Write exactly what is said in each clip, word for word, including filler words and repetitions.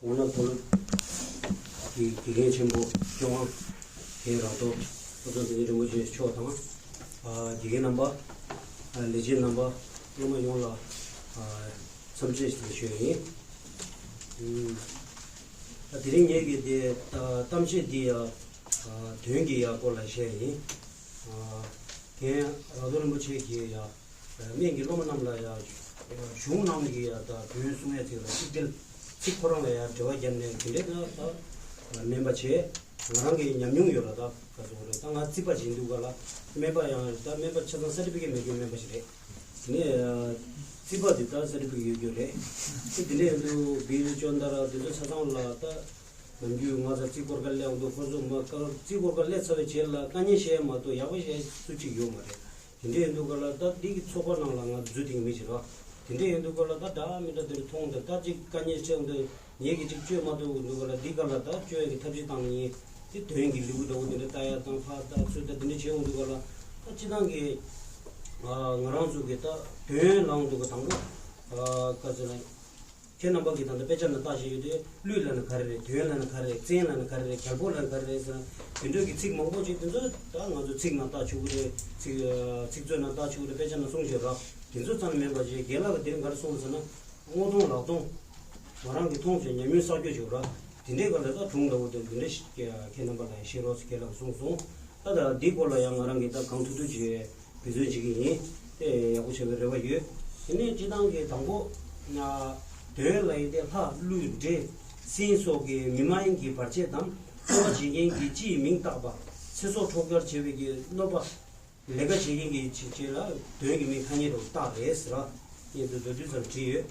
ངོ་ནག་མཐོ་སློབ་ཀྱི་དགེ་རྒན་ཆེན་པོ་སྐྱོང་དབང་རྒན་རང་ཐོག་ཨ་ཙོ་འཛིན་རིན་པོ་ཆེ་མཆོག་དང་། ཨ་དགེ་རྒན་རྣམ་པ། ཨ་ལས་བྱེད་རྣམ་པ། སློབ་མ་ཡོངས་ལ་ཨ་འཚམས་འདྲི་ཞུ་ཡ་ཡིན། ཨ་དེ་རིང་ངེད་ཀྱི་དེ་ཨ་གཏམ་བཤད་འདི་ཡ་ཨ་དོན་གྱི་ཡ་སྐོར་ལ་བཤད་ཡ་ཡིན། ཨ་རྒན་རང་ཐོག་རིན་པོ་ཆེ་གིས་ཡ། སྨན་གྱི་སློབ་མ་རྣམས་ལ་ཡང་གཞུང་ནང་གི་ཡང་ད་དོན་གསུང་ཡ་ཅིག་ལ་ཚིག་འགྲེལ་ཚིག་ཁོ་རང་ལ་ཡང་འགྲེལ་བ་བརྒྱབ་ནས་དེ་འདྲའི་ད་ད་སྨན་པ་བྱས། ང་རང་གི་ཉམས་མྱོང་ཡོད་ལ་ད་ག་ཚོད་རེད། ད་ང་རྩིས་པ་བྱེད་འདུག་ག་ལ། སྨན་པ་ཡང་ད་སྨན་པ་ཆ་ཚང་སར་ཊི་ཕི་ཀེཊ་མེད་མཁན་སྨན་པ་ཞིག་རེད། དེ་ནས་རྩིས་པ་དེ་ད་སར་ཊི་ཕི་ཀེཊ་ཡོད་རྒྱུ་རེད། དེ་འདྲ་ཡིན་དུས་བིལ་སྐྱོན་དར་དེ་ཚོ་ཆ་ཚང་ལ་ད་ནམ་རྒྱུན་ང་ཚོ་རྩིས་སྐོར་ག་སླེབས་འདུག་ཁོ་ཚོ་མ་རྩིས་སྐོར་ག་སླེབས་ཚར་བའི་རྗེས་ལ་དཀའ་ངལ་བཤད་མ་གཏོགས་ཡག་པོ་བཤད་སུ་གཅིག་ཡོད་མ་རེད། དེ་འདྲ་ཡིན་དུས་ག་ལ་ད་འདི་གི་ཚོགས་པ་ནང་ལ་ང་འཛུལ་ཐེངས་མི་ཞིག་ར། དེ་འདྲ་ཡིན་དུས་ག་ལ་ད་འདྲ་མི་འདྲ་དེ་འདྲ་མཐོང་དུས་ད་ཅིག་དཀའ་ངལ་འཕྲད་འདུག་ངེད་ཀྱིས་ཅིག་བཅོས་མ་ཐུབ་འདུག་ག་ལ། འདི་ག་ལ་ད་བཅོས་ཡ་གི་ཐབས་ཤེས་བཏང་ནས་ཡིན། དེ་དོན་གྱི་ལེའུ་འདྲ་བོ་དེ་འདྲ་ལྟ་ཡ་དང་ཕར་ལྟ་ཚུར་ལྟ་དེ་འདྲ་བྱེད་འོང་དུས་ག་ལ། ད་སྤྱི་བཏང་གི་ང་རང་ཚོ་གི་ད་དོན་ལའང་འདུག་ག་དང་པོ་ག་ཚོད་ན། ཁྱེད་རྣམ་པ་གིས་ད་ལྟ་དཔེ་ཆ་ནང་བལྟས་བཞིན་ཡོད་དུས་གླུད་ལབ་ན་ག་རེ་རེད། དོན་ལབ་ན་ག་རེ་རེད། བཙན་ལབ་ན་ག་རེ་རེད། རྒྱལ་པོ་ལབ་ན་ག་རེ་རེད་ཟེར་ན། དེ་འདྲ་གི་ཚིག་མང་པོ་ཅིག་དེ་ཚོ་ད་ང་ཚོ་ཚིག་ནང་བལྟ་ཆོག་གི་རེད། ཚིག་ཚིག་མཛོད་ནང་བལྟ་ཆོག་གི་རེད། དཔེ་ཆ་ནང་གསུངས་བཞག་ར། དེ་ཚོ་ཙམ་མིན་པ་ཅིག་རྒན་ལགས་ཀྱིས་དེ་རིང་ག་རེ་གསུངས་ཟེར་ན། རྔོག་སྟོང་ལག་སྟོང་། ང་རང་གིས་མཐོང་བྱས་ཉམས་མྱོང་གསར་བཅོས་བྱུང་ར། དེ་འདྲའི་སྐབས་ལ་ད་སྒྲུང་འདྲ་བོ་དེ་འདི་འདྲ་ཞིག་ཁྱེད་རྣམ་པ་ལ་བཤད་རོགས་ཟེར་རྒན་ལགས་གསུངས་སོང་། ད་ད་འདི་སྐོར་ལ་ཡང་ང་རང་གིས་ད་གང་ཐུབ་ཐུབ་ཅིག་འབད་བརྩོན་བྱེད་ཀྱི་ཡིན། དེ་ཡག་པོ་བྱེད་པའི་རེ་བ་ཡོད། དེ་ནས་སྤྱི་བཏང་གི་དང་པོ། དོན་ལ་ཡིན་ཏེ་ལྷ་ཀླུ་འདྲེ་སྲིན་སོགས་ཀྱི་མི་མ་ཡིན་གྱི་བར་ཆད་དམ། སྤོབས་པ་བྱེད་མཁན་གྱི་སྤྱི་ཡི་མིང་བཏགས་པ། ཚེ་སྲོག་འཕྲོག་རྒྱུར་བྱེད་པའི་གི་གནོད་པ། ལས་ཀ་བྱེད་མཁན་གྱི་ཆེད་ཆེད་ལ་དོན་གྱི་མིང་ཐ་སྙད་དུ་བཏགས་རེད་ཟེར་བ། སྙན་ཚིག་མདོར་བསྡུས་ཙམ་བྲིས་ཡོད།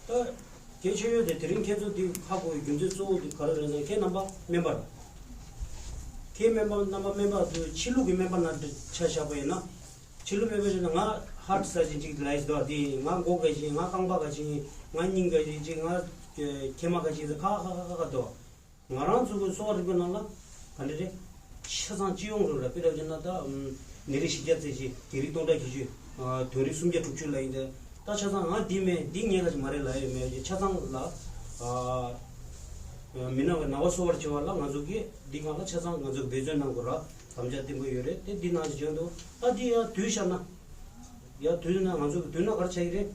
ད། གལ་ཆེ་ཡོད་དེ་དེ་རིང་ཁྱེད་ཚོ་འདི་ཧ་གོ་བའི་རྒྱུ་མཚན་གཙོ་བོ་འདི་ག་རེ་རེད་ཟེར་ན། ཁྱེད་རྣམ་པ་སྨན་པ་རེད། ཁྱེད་སྨན་པ་རྣམ་པ་སྨན་པ་ཚོས་ཕྱི་ལུགས་ཀྱི་སྨན་པ་ནང་ཆ་བཞག་པ་ཡིན་ན། ཕྱི་ལུགས་སྨན་པ་ཞིག་ན་ང་ཧར་ཊི་སར་ཇན་ཅིག་ལ་ཡིན་དོ། དེ་ང་མགོ་ག་ཅིག་ང་རྐང་པ་ག་ཅིག་ང་སྙིང་ག་ཅིག་ཅིག་ང་མཁལ་མ་ག་ཅིག་ཁ་ཁ་ཁ་ཁ་དོ། ང་རང་ཚོ་གི་གསོ་བ་རིག་པའི་ནང་ལ་ག་འདྲ་རེད། ཆ་ཚང་སྤྱི་ཡོངས་རུ་ལ་དཔེ་ར་བྱས་ན་ད་ནད་རིགས་བཞི་བརྒྱ་རྩ་གཅིག་དེ་རིགས་སྟོང་ཕྲག་བཞི་བཅུ། དོན་རིགས་སུམ་བརྒྱ་དྲུག་ཅུ་ལ་ཡིན་ཏེ། ད་ཆ་ཚང་ང་འདི་མེད་འདི་ངས་ག་ཅིག་མ་རེད་ལབ་ཡོད་མེད་ཀྱི་ཆ་ཚང་ལ། མི་ན་བའི་ན་བ་གསོ་བར་བྱེད་པ་ལ་ང་ཚོ་གིས་འདི་སྒང་ལ་ཆ་ཚང་ང་ཚོ་གིས་འབད་བརྩོན་གནང་དགོས་ར། དམ་བཅའ་བརྟན་པོ་ཡོད་རེད་དེ། འདི་ནང་བཞིན་བྱས་འདུག་ད་འདི་ཡ་དུས་བཞག་ན། ཡ་དུས་ན་ང་ཚོ་གི་དུས་ན་ག་རེ་བྱ་ཡི་རེད།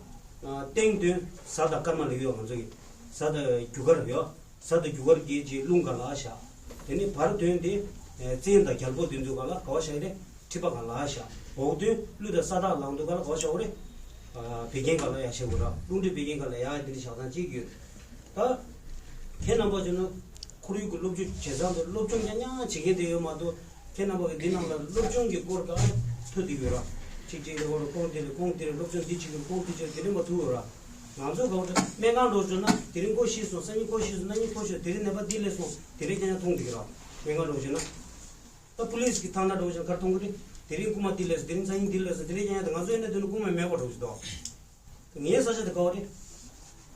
སྟེང་དོན་གཟའ་དང་སྐར་མ་ལ་ཡོད། ང་ཚོ་གི་གཟའ་དང་རྒྱུ་སྐར་ཡོད། གཟའ་དང་རྒྱུ་སྐར་གྱི་རྗེས་རླུང་ག་ལ་བཞག་དེ་ནས་བར་དོན་དེ་བཙན་དང་རྒྱལ་པོ་དེ་ཚོ་ག་ལ་ག་བ་བཞག་རེད། ཁྲི་པ་ག་ལ་བཞག་འོག་དོན་ཀླུ་དང་ས་བདག་ལང་དུ་ག་ལ་ག་བ་བཞག་རེད། བད་ཀན་ག་ལ་ཡ་བཞག་དགོས་ར། རླུང་མཁྲིས་བད་ཀན་ག་ལ་ཡ་དེ་འདྲ་བཞག་སྟངས་གཅིག་ཡོད། ད་ཁྱེད་རྣམ་པ་ཚོ་ནི་ཁོར་ཡུག་གི་སློབ་སྦྱོང་བྱེད་སྟངས་དེ་སློབ་སྦྱོང་ཉག་ཉག་བྱེད་མཁན་དེ་ཡོད་མ་གཏོགས། ཁྱེད་རྣམ་པ་གི་འདི་ནང་ལ་སློབ་སྦྱོང་གི་སྐོར་ག་ཐོས་བསྡད་ཡོད་ར། གཅིག་གཅིག་ལ་སྐོར་ཁོང་དེ་རེད་ཁོང་དེ་རེད། སློབ་སྦྱོང་འདི་བྱེད་དགོས་ཁོང་དེ་བྱེད་དེ་རེད་མ་ཐུག་ཡོད་ར། ང་ཚོ་ག་བ་སྨན་ཁང་འགྲོ་བྱུང་ན་དེ་རིང་ཁོ་ཤི་སོང་། སང་ཉིན་ཁོ་ཤི་སོང་། གནངས་ཉིན་ཁོ་ཤི་སོང་། དེ་རིང་ནད་པ་འདི་སླེབས་སོང་། དེ་རིང་ཀྱང་ཡང་མཐོང་བསྡད་ཀྱི་ར། སྨན་ཁང་འགྲོ་བྱུང་ན། ད་པུ་ལིས་ཀྱི་ཐང་ན་འགྲོ་བྱུང་ག་རེ་མཐོང་གི་རེད། དེ་རིང་རྐུན་མ་འདི་སླེབས་སོང་། དེ་རིང་སང་ཉིན་འདི་སླེབས་སོང་། དེ་རིང་ཀྱང་ཡང་ད་ང་ཚོ་ཡིན་ན་དེ་ནི་རྐུན་མ་མེད་པ་འགྲོ་བྱུང་དོ། ངའི་ས་ཆ་དེ་ག་བ་རེད།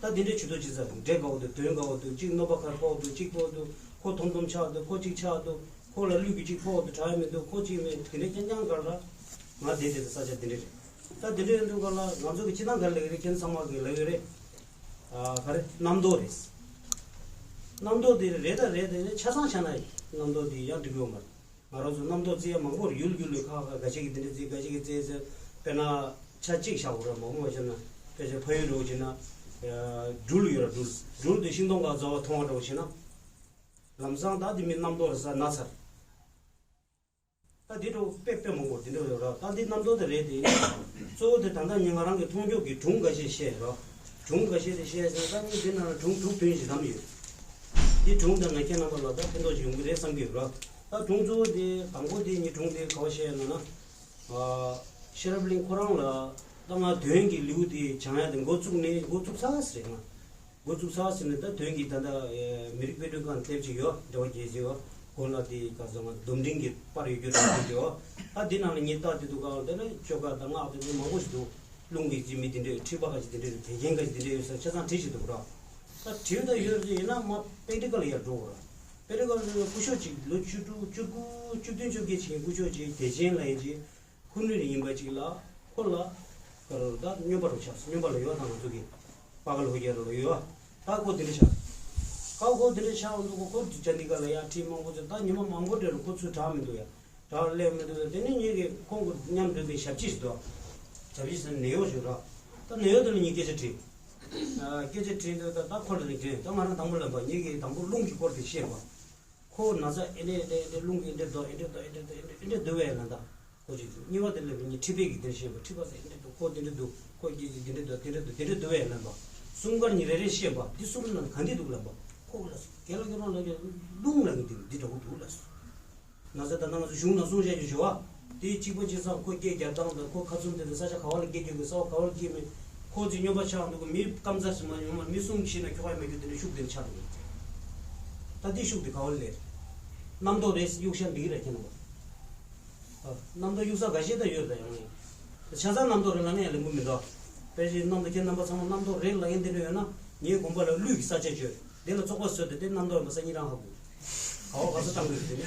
ད་འདི་འདྲའི་ཇུས་གཏོགས་ཅི་ཟེར་འདྲེ་དགའ་བོ་འདུག་དོན་དགའ་བོ་འདུག་གཅིག་གནོད་པ་ཁར་ཕོག་འདུག་གཅིག་ཕོག་འདུག་ཁོ་དོམ་དོམ་ཆགས་འདུག་ཁོ་གཅིག་ཆགས་འདུག་ཁོ་ལ་ལུས་ཀྱི་གཅིག་ཕོག་འདུག་དྲག་ཡ་མི་འདུག་ཁོ་གཅིག་མེད་དེ་འདྲའི་རྐྱང་རྐྱང་ག་ལ། ང་དེ་དེ་ས་ཆ་འདི་འདྲ་རེད། ད་འདི་འདྲའི་འདུག་ག་ལ་ང་ཚོ་གི་སྤྱི་བཏང་ག་ལ་ཡོད་རེད། ཁྱེད་ཚང་མ་གི་ལ་ཡོད་རེད། ཨ་ག་རེ་རྣམ་རྟོག་རེད། རྣམ་རྟོག་དེ་རེད་ད་རེད་དེ་ཆ་ཚང་ཆ་ན་རྣམ་རྟོག་དེ་ཡང་འགྲིག་ཡོད་མ་རེད། ང་རང་ཚོ་རྣམ་རྟོག་རྩེ་ཡ་མང་པོ་རེད། ཡུལ་ཡུལ་ལ་ཁག་ཁག་ག་ཅིག་གིས་འདི་འདྲ་རྩེ་ག་ཅིག་གིས་རྩེ་ཟེར། དཔེར་ན་ཆ་གཅིག་བཞག་དགོས་ར། མང་པོ་བྱས་ན་དཔེ་ཆ་ཕ་ཡུལ་རོགས་བྱས་ན་སྦྲུལ་ཡོད་ར། སྦྲུལ་སྦྲུལ་དེ་ཤིང་སྡོང་ག་རྫ་བ་མཐོང་བ་འདྲ་བོ་བྱས་ན། ལམ་སང་ད་འདི་མི་རྣམ་རྟོག་རེད་ཟེར་ན་ཚར། ད་འདི་འདྲ་བོ་དཔེ་དཔེ་མང་པོ་འདི་འདྲ་ཡོད་ར། ད་འདི་རྣམ་རྟོག་དེ་རེད་དེ། གཙོ་བོ་དེ་ད་ལྟ་ངས་ང་རང་གི་མཐོང་ཕྱོགས་ཀྱི་སྒྲུང་འགའ་ཤས་བཤད་ར། སྒྲུང་འགའ་ཤས་དེ་བཤད་ཟེར་ད་ངས་འདི་ནང་ལ་སྒྲུང་དྲུག་བདུན་ཞིག་བདམས་ཡོད། འདི་སྒྲུང་དེ་ང་ཁྱེད་རྣམ་པ་ལ་ད་ཕན་ཐོགས་ཤིག་ཡོང་གི་རེད་བསམ་གྱི་ཡོད་ར། ད་སྒྲུང་གཙོ་བོ་དེ་དང་པོ་དེ་ངའི་སྒྲུང་དེ་ག་བ་བཤད་ཡོད་ན་ན། ཨ་ཤེས་རབ་གླིང་ཁོ་རང་ལ་ད་ང་དོན་གྱི་ལེའུ་དེ་སྦྱང་ཡ་དེ་འགོ་བཙུགས་ནས་འགོ་བཙུགས་ཚར་ཟེར་ང་། འགོ་བཙུགས་ཚར་ཟེར་ནས་ད་དོན་གྱི་ད་ལྟ་མི་རིགས་དཔེ་སྐྲུན་ཁང་དེབ་ཅིག་ཡོད། འགྲེལ་པ་རྒྱལ་མཚན་ཡོད། གོང་ལ་དེ་ག་ཚོད་ང་སྡོམ་འབྲིང་གི་པར་ཡོད་རྒྱུ་རེད་ཟེར་གྱི་ཡོད། ད་འདི་ནང་ལ་ངས་ལྟ་དེ་འདུག་ག་དེ་ནས་ཆོ་ག་དང་སྔགས་དེ་ཚོ་མང་པོ་ཞིག་འདུག་རླུང་གི་ཅི་མི་དེ་འདྲས། མཁྲིས་པ་ག་ཅིག་དེ་འདྲས་རེད། བད་ཀན་ག་ཅིག་དེ་འདྲས་ཡོད་ཟེར་ཆ་ཚང་བྲིས་བཞག་འདུག་ར། ད་བྲིས་ད་ཡོད་རེད་ཡིན་ན་མ་པེ་ཏི་ཀལ་ཡར་འགྲོ་དགོས་ར། པེ་ཏི་ཀལ་སྐུ་ཞབས་ཅིག་ལོ་བཅུ་དྲུག་བཅུ་དགུ་བཅུ་བདུན་བཅོ་བརྒྱད་ཅིག་ཡིན། སྐུ་ཞབས་ཅིག་བདེ་ཆེན་ལ་ཡིན་ཅིག་ཁུ་ནུ་རེ་ཡིན་པ་ཅིག་ལ་ཁོ་ལ་ག་རེ་ད་སྨྱོན་པ་རུ་ཆགས། སྨྱོན་པ་ལ་ཡོད་དང་ང་ཚོ་གི་པ་ག་ལོ་རྒྱ་རུ་ལ་ཡོད། ད་ཁོ་དེ་འདྲ་ཆགས། ད་ཁོ་དེ་འདྲ་ཆགས་འདུག་གོ། ཁོ་ཇ་འདི་ག་ལ་ཡ་ཁྲིད་མང་པོ་ཚོས་ད་ཉི་མ་མང་པོ་འདྲ་ལ་ཁོ་ཚུར་དྲག་མི་འདུག་ཡ། དྲག་སླེབས་མི་འདུག་ཡ། དེ་ནས་ངེད་ཀྱིས་ཁོང་གི་མཉམ་འགྲོ་དེ་ཞབས་ཕྱི་ཞིག་འདུག་ཞབས་ཕྱི་ཟེར་ནད་གཡོག་ཞིག་ར། ད་ནད་གཡོག་དེ་ལ་ངས་སྐད་ཆ་དྲིས། ཨ། སྐད་ཆ་དྲིས་འདུག་ད་ད་ཁོ་ལ་ནི་དྲིས། ད་ང་རང་དང་པོ་ལབ་པ། ངེད་ཀྱིས་དང་པོ་རླུང་གི་སྐོར་དེ་བཤད་པ། ཁོ་ན་ཚ་ཨེ་འདྲས་ཨེ་འདྲས་ཨེ་འདྲས། རླུང་གིས་ཨེ་འདྲས་འདུག་ཨེ་འདྲས་འདུག་ཨེ་འདྲས་འདུག་ཨེ་འདྲས་འདུག་བས་ལབ་ད། ཁོ་ཅིག་གཉིས་པ་དེ་ལ་ངས་མཁྲིས་པའི་གི་དེར་བཤད་པ། མཁྲིས་པ་ཟེར་འདི་འདུག་ཁོ་དེ་འདྲ་འདུག་ཁོ་དེ་འདྲ་འདུག་དེ་འདྲ་འདུག་དེ་འདྲ་འདུག་བས་ལབ་པ། གསུམ་ཀར་ཉིན་རེ་རེ་བཤད་པ། འདི་གསུམ་ནང་ག་འདི་འདུག་ལབ་པ། ཁོ་ལ་སོ་རྒན་ལགས་ཁྱོད་རང་ལ་རླུང་ལ་ངས་འདི་འདི་འདྲ་བོ་འདུག་ལབ་སོ། ན་ཚ་ད་ལྟ་ང་ཚོ་གཞུང་ནང་གསུང་བཤད་ཀྱི་ཞུ་བ། དེའི་གཅིག་པ་གཅིག་སང་ཁོ་སྐད་རྒྱག་སྟངས་དང་ཁོ་ཁ་ཚུམ་དེ་ཚོ་ས་ཆ་ག་བ་ལ་སྐད་རྒྱག་དགོས། ས་བ་ག་བ་ལ་སྐྱེས་མེད། ཁོ་ཚོས་སྨྱོན་པ་ཆགས་འདུག་མི་སྐམ་ཚ་ཞིག་མ་ཡོང་མ། མི་གསུམ་ཤི་ན་ཁྱོ་ག་མེད་རྒྱུ་དེ་འདྲ་ཤུགས་དེ་འདྲ་ཆགས་འདུག་ད་འདི་ཤུགས་དེ་ག་བ་ལ་སླེབས། རྣམ་རྟོག་རེད། གཡུག་ཤ་འདི་རེད་ཁྱེད་རྣམ་པ། རྣམ་རྟོག་གཡུག་ས་འགའ་ཤས་ད་ཡོད་ད་ཡང་ནི། ཆ་ཚང་རྣམ་རྟོག་རེད་ལབ་ན་ཡང་ལེན་པོ་མི་འདུག་དཔེ་ཆའི་ནང་དུ་ཁྱེད་རྣམ་པ་ཚང་མ་རྣམ་རྟོག་རེད་ལབ་མཁན་དེ་འདྲ་ཡོད་ན། ངའི་དགོན་པ་ལ་ཀླུས་ཀྱི་ས་ཆ་བརྗོད། དེ་ལ་བཙོག་པ་བཟོས་ཏེ་དེ་རྣམ་རྟོག་ཡིན་པ་སང་ཉིན་རང་ཧ་གོ། ག་བ་ག་ས་བཏང་དགོས་རེད་དེ་ནི།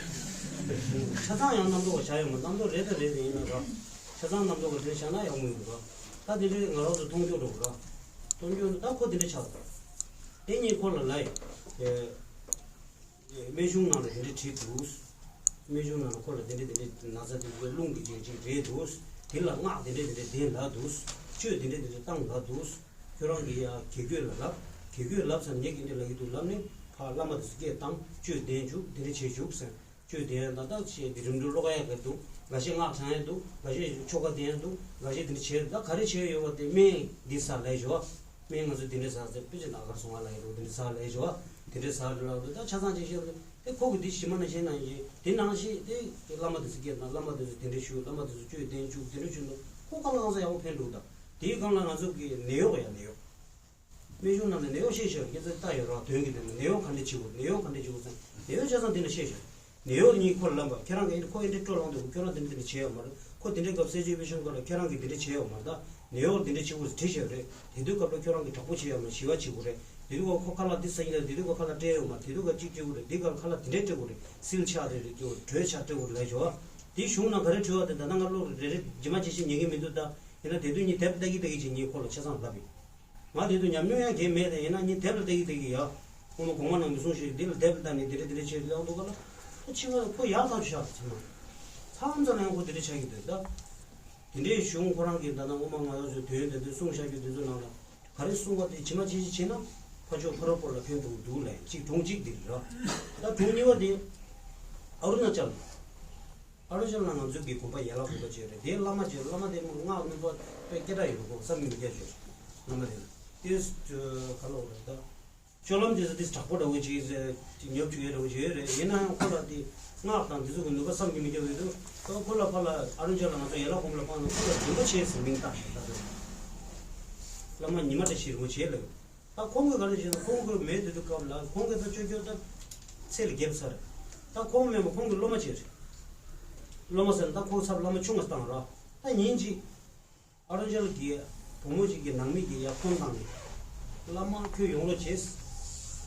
ཆ་ཚང་ཡང་རྣམ་རྟོག་བྱ་ཡོད་མ། རྣམ་རྟོག་རེད་ད་རེད་དེ་ཡིན་ན་ར། ཆ་ཚང་རྣམ་རྟོག་ག་དེ་བྱ་ན་ཡག་མོ་ཡོད་ར། ད་དེ་འདྲའི་ང་རང་ཚོ་མཐོང་རྒྱུ་འགྲོ་གི་ར། མཐོང་རྒྱུ་ད་ཁོ་དེ་འདྲ་ཆགས་སོང་། དེ་ཉིན་ཁོ་ལ་ལབ་ཡ། སྨན་གཞུང་ནང་ལ་དེ་འདྲ་བྲིས་འདུག་སྨན་གཞུང་ནང་ལ་ཁོ་ལ་དེ་འདྲ་དེ་འདྲ་ན་ཚ་དེ་ཚོ་རླུང་གི་རྒྱུ་ཅིག་རེད་འདུག་དེ་ལ་སྔགས་དེ་འདྲ་དེ་འདྲ་བཟླས་ལབ་འདུག་བཅོས་དེ་འདྲ་དེ་འདྲ་བཏང་ལབ་འདུག་ཁྱོད་རང་གིས་ཡ་དགེ་བསྐོས་ལ་ལབ། དགེ་བསྐོས་ལབ་ཙང་ངས་འདི་འདྲ་ལབ་ཀྱི་འདུག་ལབ་ནས་ཕར་བླ་མ་དེ་ཚོ་སྐད་བཏང་། བཅོས་བསྟན་བཅུག་དེ་འདྲ་བྱེད་བཅུག་ཟེར། བཅོས་བསྟན་ད་ལྟ་བྱས་དེ་རིམ་གྲོ་ཀློག་ཡ་ག་འདུག་འགའ་ཤས་སྔགས་བགྲང་ཡ་འདུག་འགའ་ཤས་ཆོ་ག་བསྟན་ཡ་འདུག་འགའ་ཤས་དེ་འདྲ་བྱས། ད་ག་རེ་བྱས་ཡོད་པ་དེ་སྨན་འདི་ཟ་ལབ་ཞོག་སྨན་ང་ཚོ་དེ་འདྲ་ཟ་ཟེར། དཔེ་ཆ་ནང་གར་སོང་བ་ལ་ཡོད་དེ་འདྲ་ཟ་ལབ་ཞོག་དེ་འདྲ་ཟ་ལབ་འདུག་ད་ཆ་ཚང་ཅིག་བཤད་འདུག་དེ་ཁོ་གི་དེ་ཞི་མ་ན་ཤེས་ན་ཡིན། དེ་ནང་བཞིན་དེ་བླ་མ་དེ་ཚོ་སྐད་དང་བླ་མ་དེ་ཚོ་དེ་འདྲ་ཞུ། བླ་མ་དེ་ཚོ་བཅོས་བསྟན་བཅུག་དེ་འདྲ་བྱུང་འདུག་ཁོ་གང་ལ་གང་ས་ཡག་པོ་ཕན་འདུག་ད་དེའི་སྒང་ལ་ང་ཚོ་གི་ནད་གཡོག་ཡ་ནད་གཡོག་སྨན་གཞུང་ནང་ནས་ནད་གཡོག་ཤེས་ཤེས་སྐད་ཆ་ལྟ་ཡོད་ར། དོན་གྱི་དོན་ནས་ནད་གཡོག་ག་འདྲ་བྱེད་དགོས། ནད་གཡོག་ག་འདྲ་བྱེད་དགོས་ཟེར། ནད་གཡོག་ཆ་ཚང་འདི་ལ་ཤེས་ཤེས། ནད་གཡོག་གཉིས་ཁོ་ལ་ལབ་པ། ཁྱེད་རང་གིས་ཁོ་ཨེ་འདྲ་སྤྲོ་ལངས་འདུག་ཁྱོད་རང་འདི་འདྲ་འདི་བྱས་ཡོད་མ་རེད། ཁོ་འདི་འདྲ་སྐབས་སེ་ཅི་བེ་ཤོན་སྐབས་ལ་ཁྱེད་རང་གིས་འདི་འདྲ་བྱས་ཡོད་མ་རེད། ད་ནད་གཡོག་འདི་འདྲ་བྱེད་དགོས་ཟེར་བྲིས་བཞག་རེད། དེ་དུས་སྐབས་ལ་ཁྱོད་རང་གིས་དྲག་པོ་བྱས་ཡོད་མ་རེད། ཞི་བ་བྱེད་དགོས་རེད། དེ་དུས་སྐབས་ཁོ་ཁ་ལག་འདི་ཟ་ཡིན་ལ། དེ་དུས་སྐབས་ཁ་ལག་སྤྲད་ཡོད་མ་རེད། དེ་དུས་སྐབས་ཁ་ལག་འདི་འདྲ་སྤྲད་དགོས་རེད། སིལ་ཆགས་རེད་རེད། སྐྱོ་དྲོད་ཆགས་སྤྲད་དགོས་རེད་ལབ་ཞོག་དེ་གཞུང་ནང་ག་རེ་བྲིས་པ་དེ་ད་ལྟ་ང་བློ་རེ་རེ་ཇི་མ་ཇི་བཞིན་ཉན་གི་མི་འདུག་ད་ཡིན་ན་དེ་དུས་ངས་དེབ་ལྟ་གི་ལྟ་གི་ཅིག་ངས་ཁོ་ལ་ཆ་ཚང་ལབ་ཡིན། ང་དེ་དུས་ཉམས་མྱོང་ཡང་གང་ཡང་མེད། དེ་ཡིན་ན་ངས་དེབ་ལ་ལྟ་གི་ལྟ་གི་ཡ། སྔོན་མ་གོང་མ་ནང་མི་གསུང་ཞིག་འདི་ལ་དེབ་ལ་ལྟ་ནས་འདི་འདྲ་འདི་འདྲ་བྱས་ལབ་འདུག་ག་ལ། ཁོ་ཕྱི་མ་ཁོ་ཡག་ཐག་ཆོད་ཤག་ཚང་མ། མཚམས་མཚམས་ལ་ཡང་ཁོ་འདི་འདྲ་ཆགས་ཀྱི་འདུག་ད། དེ་འདྲའི་གཞུང་ཁོ་རང་གིས་ད་ལྟ་སྔོན་མ་ང་རང་ཚོའི་དོན་དེ་ཚོ་གསུངས་བཞག་རྒྱུ་དེ་ཚོ་ནང་ལ་ག་རེ་གསུངས་པ་དེ་ཇི་མ་ཇི་བཞིན་བྱས་ན་ཕར་ཕྱོགས་ཕ་རོལ་པོ་ལ་ཕན་ཐོགས་འདུག་ལབ་ཡིན། གཅིག་དྲུང་གཅིག་འདིར་ར། ད་དྲུང་གཉིས་པ་དེ་ཨ་རུ་ན་ཅལ། ཨ་རུ་ཅལ་ལ་ང་ཚོའི་གི་དགོན་པ་ཡན་ལག་དགོན་པ་ཅིག་རེད། དེའི་བླ་མ་ཅིག་བླ་མ་དེ་སྔགས་ནུས་པ་དཔེ་སྐད་གྲགས་ཡོད་རེད། ཁོ་བསམ་གྱིས་མི་ཁྱབ་ཅིག་བླ་མ་དེ་ལ་དེ་ག་ལ་འོ་རེད་ད། སྤྱོད་ལམ་དེ་ཚོ་དེ་དྲག་པོ་འདྲ་བོ་ཅིག་ཟེར་ཅིག་ཉོབ་བཅུག་ཡས་འདྲ་བོ་ཅིག་ཡོད་རེད། ཡིན་ན་ཡང་ཁོ་ལ་དེ་སྔགས་དང་དེ་ཚོ་གི་ནུས་པ་བསམ་གྱིས་མི་ཁྱབ་ཡོད་འདུག་ད་ཁོ་ལ་ཕར་ལ་ཨ་རུ་ཅལ་ལ་ང་ཚོ་ཡན་ལག་དགོན་པ་ལ་ཕར་ལ་ཁོ་ལ་རིན་པོ་ཆེ་ཟེར་མིང་བཏགས་ཤག་ད་དེ་བླ་མ་ཉི་མ་བཀྲ་ཤིས་རིན་པོ་ཆེ་ལབ། ད་ཁོང་གིས་ག་རེ་བྱས་ན་ཁོང་གིས་མེད་དུས་དུས་སྐབས་ལ་ཁོང་གིས་ད་ཅོ་ཅོ་ད་ཚེ་ལ་རྒྱབ་ཚར། ད་ཁོང་མེད་པ་ཁོང་གི་སློབ་མ་བྱས་རེད། སློབ་མ་ཟེར་ན་ད་ཁོང་ཚབ་བླ་མ་ཆུང་བ་བཏང་ར། ད་ཉིན་གཅིག་ཨ་རུ་ཅལ་གྱི་བུ་མོ་ཅིག་གི་ནང་མི་གི་ཡར་ཕོན་བཏང་ནས། བླ་མ་ཁྱོད་ཡོང་རོགས་བྱས།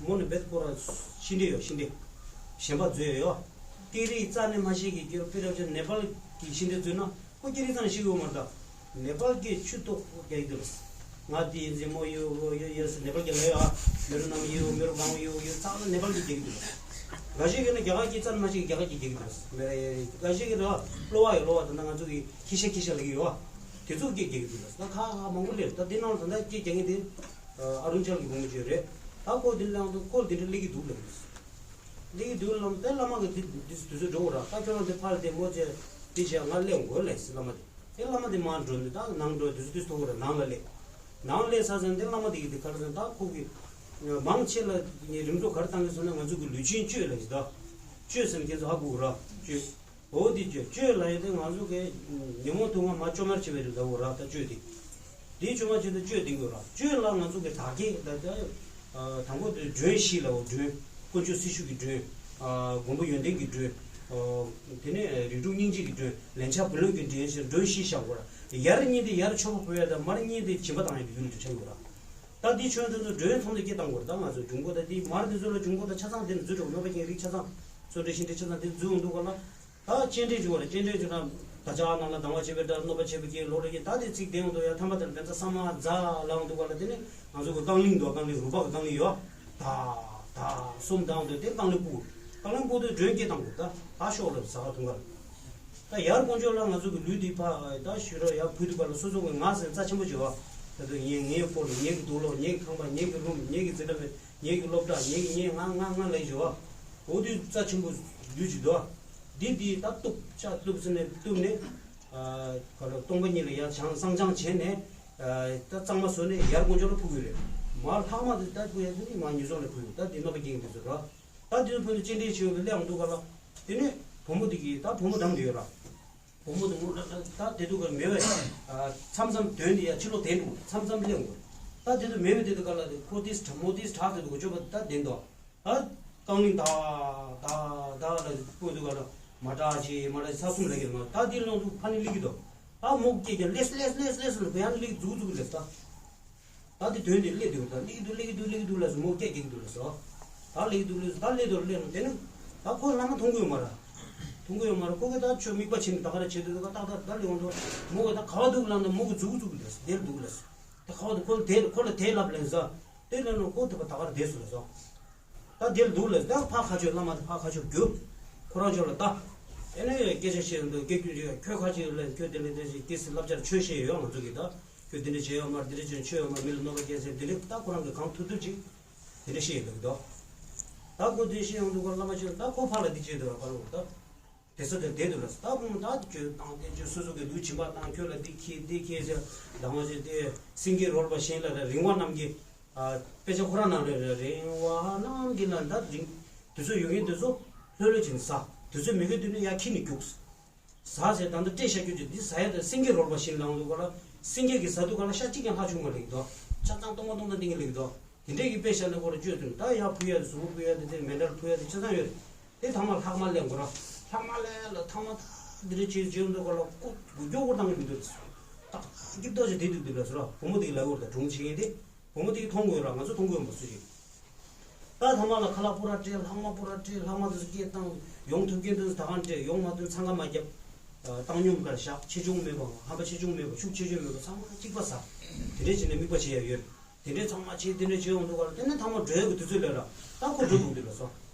མོ་ནི་བེད་ཁོ་ར་ཤི་འདྲེ་ཡོད་ཤི་འདྲེ། གཞན་པ་འཛོལ་ཡོད། ཏི་རིག་རྩ་ནས་མ་ཤེས་ཀྱི་སྐྱོ་པི་རབ་ཅན་ནེ་པལ་གྱི་ཤི་འདྲེ་འཛོལ་ན། ཁོ་སྐད་རིགས་ཙམ་ཞིག་ཡོད་མ་རེད་ད། ནེ་པལ་གྱི་ཆུ་ཏོག་ཁོ་རྒྱག་གི་འདུག་ང་དེ་ཡིན་ཟེར་མོ་ཡོ་ཡོ་ཡོ་ཡོ་ཟེར་ནེ་པལ་གྱི་ལ་ཡོ་ཨ། མེ་རུ་ནམ་ཡོ་མེ་རུ་གང་ཡོ་ཡོ་ཚང་མ་ནེ་པལ་གྱི་རྒྱག་གི་འདུག་འགའ་ཞིག་གིས་ནི་རྒྱ་གར་གྱི་ཙམ་མ་ཞིག་རྒྱ་གར་གྱི་རྒྱག་གི་འདུག་མེ་ར་ཡེ་འགའ་ཞིག་གིས་ནི་གློ་བ་ཡོད་གློ་བ་ད་ལྟ་ང་ཚོ་གི་ཁྱི་ཤ་ཁྱི་ཤ་ལ་གི་ཡོ་ཨ། དེ་ཚོ་སྐད་རྒྱག་གི་འདུག་ད་ཁ་ཁ་མང་པོ་སླེབས། ད་དེ་ནང་ད་ལྟ་སྐད་རྒྱག་མཁན་དེ་ཨ་རུ་ཅལ་གྱི་བུ་མོ་ཅིག་རེད། ད་ཁོ་དེ་ལ་ཡང་ཁོ་དེ་འདྲ་སླེབས་ཀྱི་འདུག་ལབ། འདི་གི་དུས་ལམ་དེ་བླ་མ་གི་དེ་དུས་སུ་འགྲོ་བ་ར། ད་ཁྱོད་རང་དེ་ཕར་དེ་མོ་ཅེ་དེ་བྱས་ང་སླེབས་དགོས་ལས་སི་བླ་མ་དེ། དེ་བླ་མ་དེ་མར་འགྲོ་འདི་ད་ནང་འགྲོ་དུས་སུ་དུས་ཐོག་ར་ནང་ལ་སླེབས། ནང་སླེབས་ས་ཟིན་དེ་བླ་མ་དེ་གི་དེ་གར་ཟིན་ད་ཁོ་གི་མང་ཆེ་ལ་ངས་རིམ་གྲོ་གར་བཏང་གི་སོང་ན་ང་ཚོ་གི་ལུས་ཅན་གཅོད་ལ་ཡི་ད། གཅོད་ཟེར་ཁྱེད་ཚོ་ཧ་གོ་གི་ར་གཅོད། འོ་དེ་གཅོད་གཅོད་ལ་ཡི་དེ་ང་ཚོ་གི་ཉོན་མོངས་དུག་ལྔ་མ་བཅོ་མར་བྱེད་པའི་རིགས་ལ་འོ་ར་ད་གཅོད་དེ། དེའི་བཅོས་མ་བྱེད་དུ་བཅོས་ལྡན་དགོས་ར། བཅོས་ལ་ང་ཚོ་གི་བདག་གིས་ད་ལྟ་དང་པོ་དེ་མགྲོན་བཞི་ལའོ་མགྲོན། དཀོན་མཆོག་སྲི་ཞུ་གི་མགྲོན། ཨ་མགོན་པོ་ཡོན་ཏན་གྱི་མགྲོན། ཨ་དེ་ནས་རིགས་དྲུག་སྙིང་རྗེ་གི་མགྲོན། ལན་ཆགས་བུ་ལོན་གྱི་མགྲོན་ཞེས་མགྲོན་བཞི་བཞག་དགོས་ར། ཡར་གཉིས་དེ་ཡར་མཆོད་པ་ཕུལ་ཡ་དང་མར་གཉིས་དེ་སྦྱིན་པ་བཏང་ཡ་གི་ཡུལ་དུ་ཆགས་ཡོད་ར། ད་འདི་ཆོས་འདི་ཚོ་མགྲོན་ཚོང་དེ་སྐྱེ་བཏང་དགོས་ར། ད་ང་ཚོ་འབྱུང་པོ་ད་འདི་མར་འདི་ཚོ་ལ་འབྱུང་པོ་ད་ཆ་ཚང་དེ་འཛུལ་འགྲོ་གནོད་པ་ཅན་རིགས་ཆ་ཚང་བཙོན་འདྲེ་ཤིང་འདྲེ་ཆ་ཚང་དེ་འཛུལ་འོང་འདུག་ག་ལ། ད་སྤྱན་འདྲེན་བྱུང་བ་རེད། སྤྱན་འདྲེན་བྱུང་ན་ད་ཅག་ནང་ལ་སྡང་བ་བྱེད་པའི་དགྲ་གནོད་པ་བྱེད་པའི་རྐྱེན་ལོག་རེ་རྐྱེན་ད་དེ་ཚིག་བདེན་འདུག་ཡ། ཐ་མ་དེར་དེ་ཚ་ས་མ་ཛ་ལའང་འདུག་ག་ལ། དེ་ནི་ང་ཚོ་གི་རྐང་གླིང་འདུག་རྐང་གླིང་རུས་སྦལ་གི་རྐང་གླིང་ཡོད་ད། ད་གསུམ་བཏང་དུས་དེ་རྐང་ལེན་སྤུ། རྐང་ལེན་སྤུ་དུས་མགྲོན་སྐད་བཏང་དགོས། ད་ད་ཤོག་ལ་ཟ་ཁ་འཐུང་གར། ད་ཡར་དཀོན་མཆོག་ལ་ང་ཚོ་གི་ལུས་འདི་ཕ་ད་ཞུ་རོགས་ཡར་བུད་དུས་ག་ལ་སོ་སོ་གི་ང་ཟེར་རྩ་ཆེན་པོ་བྱེད་བ། ད་དུ་ངའི་ངའི་སྐོར་ལ་ངའི་གི་དུག་ལོག་ངའི་གི་ཁང་པ་ངའི་གི་རུམ་ངའི་གི་འཛིན་གྲྭ་མེད་ངའི་གི་སློབ་གྲྭ་ངའི་གི་ངའི་ང་ང་ང་ལ་བྱེད་བ། འོ་དུས་རྩ་ཆེན་པོ་ལུས་ཀྱི་འདུག་འདི་འདི་ད་གཏུབ་ལྕགས་གཏུབ་ཟེར་ནས་གཏུབ་ནས། ག་ལ་སྟོང་པ་ཉིད་ལ་ཡར་བྱང་སངས་བྱང་བྱས་ནས། ད་གཙང་མ་བཟོས་ནས་ཡར་དཀོན་མཆོག་ལ་ཕུལ་གི་རེད། མར་ལྷག་མ་དེ་ད་ཕུལ་ཡ་དེ་ནི་མར་ཉེས་ཚོགས་ལ་ཕུལ་གི། ད་འདི་རྣམ་པ་རྒྱལ་གྱི་འདི་ཚོ་ར། ད་འདི་ཚོ་ཕུལ་ནས་སྤྱན་འདྲེན་བྱེད་ཡོད་པའི་སླེབས་འོང་དུས་ག་ལ། དེ་ནས་བུ་མོ་དེ་གིས་ད་བུ་མོ་འགྲམ་དུ་ཡོད་ར། བུ་མོ་དེ་ངུ་ད་དེ་དུས་ག་མེད་པས། མཚམས་མཚམས་དོན་དེ་ཡ་ཕྱི་ལོགས་དེ་འགྲོ་མཚམས་མཚམས་སླེབས་འོང་། ད་དེ་དུས་མེད་པས་དེ་དུས་ག་ལ་དེ་ཁོ་དེ་དྲག་མོ་དེ་དྲག་དེ་དུས་ག་ཅོ་པ་ད་དེ་འདུག་ད་རྐང་གླིང་ད་ད་ད་ལ་སྤོས་འདུག་ག་ལ་མ་དྲག་ཅེས་མ་དྲག་ས་གསུམ་ལ་གི་མ་ད་འདི་ལོང་དུ་ཕ་ནི་ལི་གི་དོ། ད་མོ་སྐད་ཀྱང་ལེས་ལེས་ལེས་ལེས་ལ་ག་ཡང་ལི་རྫུག་རྫུག་ལེས་ད། ད་འདི་དོན་འདི་ལེ་འདུག་ད་ལི་གི་འདུག་ལི་གི་འདུག་ལི་གི་འདུག་ལ་སོ་མོ་སྐད་རྒྱག་གི་འདུག་ལ་སོ། ད་ལི་གི་འདུག་ལི་ད་ལེ་དོ་ལེ་ནོ་དེ་ནི་ད་ཁོ་བླ་མ་མཐོང་གི་ཡོད་མ་ར། མཐོང་གི་ཡོད་མ་ར་ཁོ་གི་ད་ཆོས་དམིགས་པ་ཕྱིན་ད་ག་ར་བྱེད་འདུག་ད་ཏག་ཏག་ད་ལི་འོང་དོ། མོ་གི་ད་ག་བ་འདུག་ལ་ན་མོ་གི་རྫུག་རྫུག་ལེས་དེ་འདུག་ལ་སོ། ད་ཁ་བ་དུ་ཁོ་ལ་དེ་ཁོ་ལ་དེ་ལབ་ལེན་ཟ། དེ་ལེན་ནོ་ཁོ་དེ་པ་ད་གར་བསྡད་སུ་ལ་ཟ། ད་དེ་ལ་འདུག་ལ་ཟ། ད་ཕ་ཁ་ཆོས་བླ་མ་དེ་ཕ་ཁ་ཆོས་རྒྱུ། ཁོ་རང་ཆོས་ལ་ད། ཨེ་ནས་སྐད་ཆ་བཤད་འདུག་སྐད་རྒྱུ་ཅིག་ཁྱོད་ཁ་ཆེ་ལ་ཁྱོད་དེ་ལས་དེ་ཞིག་དེ་སི་བསླབ་བྱར་ཆོས་བཤད་ཡོད་ང་ཚོ་གི་ད། ཁྱོད་དེ་འདྲ་བྱས་ཡོད་མ་རེད་དེ་འདྲ་བྱས་ཆོས་ཡོད་མ་མི་ལ་གནོད་པ་སྐྱེལ་ཟེར་དེ་འདྲ་ད་ཁོ་རང་གི་གང་ཐུབ་ཐུབ་ཅིག་དེ་འདྲ་བཤད་ཡོད་འདུག་ད། ད་ཁོ་དེ་བཤད་ཡོང་འདུག་ག་བླ་མ་ཆོས་ད་ཁོ་ཕ་ལ་དེ་བྱས་འདུག་ག་བླ་མ་ད། དེ་ཚོ་དེ་བསྡད་འདུག་ལ་ད་བུ་མོ་ད་དེ་ཁྱོད་བཏང་དེ་ཁྱོད་སོ་སོ་གི་ལུས་སྦྱིན་པ་བཏང་ཁྱོད་ལ་འདི་ཁྱེད་འདི་ཁྱེད་ཟེར་ལྡང་བ་ཞིག་དེ་སེང་གེ་རོལ་པ་བཞིན་ལ་རེ་རིང་བ་རྣམས་ཀྱི། དཔེ་ཆ་ཁོ་རང་ནང་ལ་རེ་རིང་བ་རྣམས་ཀྱི་ལ་ད་རིང་། དུས་ཚོད་ཡོད་མཁན་དེ་ཚོ་ལྷོད་ལྷོད་བྱས་ནས་ཟ། དུས་ཚོད་མེད་མཁན་དེ་ནི་ཡར་ཁྱེར་ནས་རྒྱུགས། ཟ་ཟེར་ད་ལྟ་སྤྲད་བཞག་རྒྱུ་ཅིག་འདི་ཟ་ཡ་དེ་སེང་གེ་རོལ་པ་བཞིན་ལངས་འདུག་ག་ལ་སེང་གེ་གི་ཟ་དུས་ག་ལ་ཤ་གཅིག་ཀྱང་ལྷག་བྱུང་མ་ལེགས་འདུག་ཆ་ཚང་སྟོང་པ་སྟོང་པ་འདི་ངས་ལེགས་འདུག་དེ་འདྲས་ཀྱི་དཔེ་བཞག་ནས་ཁོ་ར་བཅོས་དུས་ད་ཡར་ཕུལ་ཡ་དེ་གཟུགས་པོ་ཕུལ་ཡ་དེ་དེ་མེ་འདྲར་ཕུལ་ཡ་དེ་ཆ་ཚང་ཡོད་རེད། དེ་ཐ་མ་ལྷག་མ་ལེན་དགོས་ར། ལྷག་མ་ལེན་ལ་ཐ་མ་ད་འདི་རེ་བྱེད་བྱེད་འདུག་ག་ལ་ཁོ་དགུ་སྐྱོ་སྐོར་བཏང་གི་མི་འདུག་ད་སྐྱིད་ཏོག་ཅིག་བསྡད་འདུག་འདི་ལ་སོ་ར་བུ་མོ་དེ་གི་ལ་འོར་ད་སྒྲུང་བྱེད་མཁན་དེ། བུ་མོ་དེ་གི་མཐོང་དགོས་ར་ང་ཚོ་མཐོང་དགོས་མ་སུ་ཞིག་ད་ཐ་མ་ལ་ཁ་ལག་པོ་ར་སྤྲད་ལྷག་མ་པོ་ར་སྤྲད་ལྷག་མ་དེ་ཚོ་སྐད་བཏང་ཡོང་ཐུབ་མཁན་དེ་ཚོ་ད་གང་སྤྲད་ཡོང་མ་ཐུབ་འཚང་ཁ་མ་རྒྱབ། བཏང་སྙོམས་ཀར་བཞག་ཆེ་ཆུང་མེད་པ་ཧམ་པ་ཆེ་ཆུང་མེད་པ་ཤུགས་ཆེ་ཆུང་མེད་པ་ཚང་མ་གཅིག་པ་ཟ། དེ་འདྲས་བྱས་ནས་དམིགས་པ་བྱེད་ཡ་ཡོད། དེ་འདྲའི་ཚང་མ་བྱས་དེ་འདྲའི་བྱས་ཡོང་དུས་ག་ལ་དེ་ནས་ཐ་མ་འགྲོ་ཡག་གི་དུས་ཚོད་སླེབས་ར། ད་ཁོ་འགྲོ་འདུག་འདི་ལ་སོ།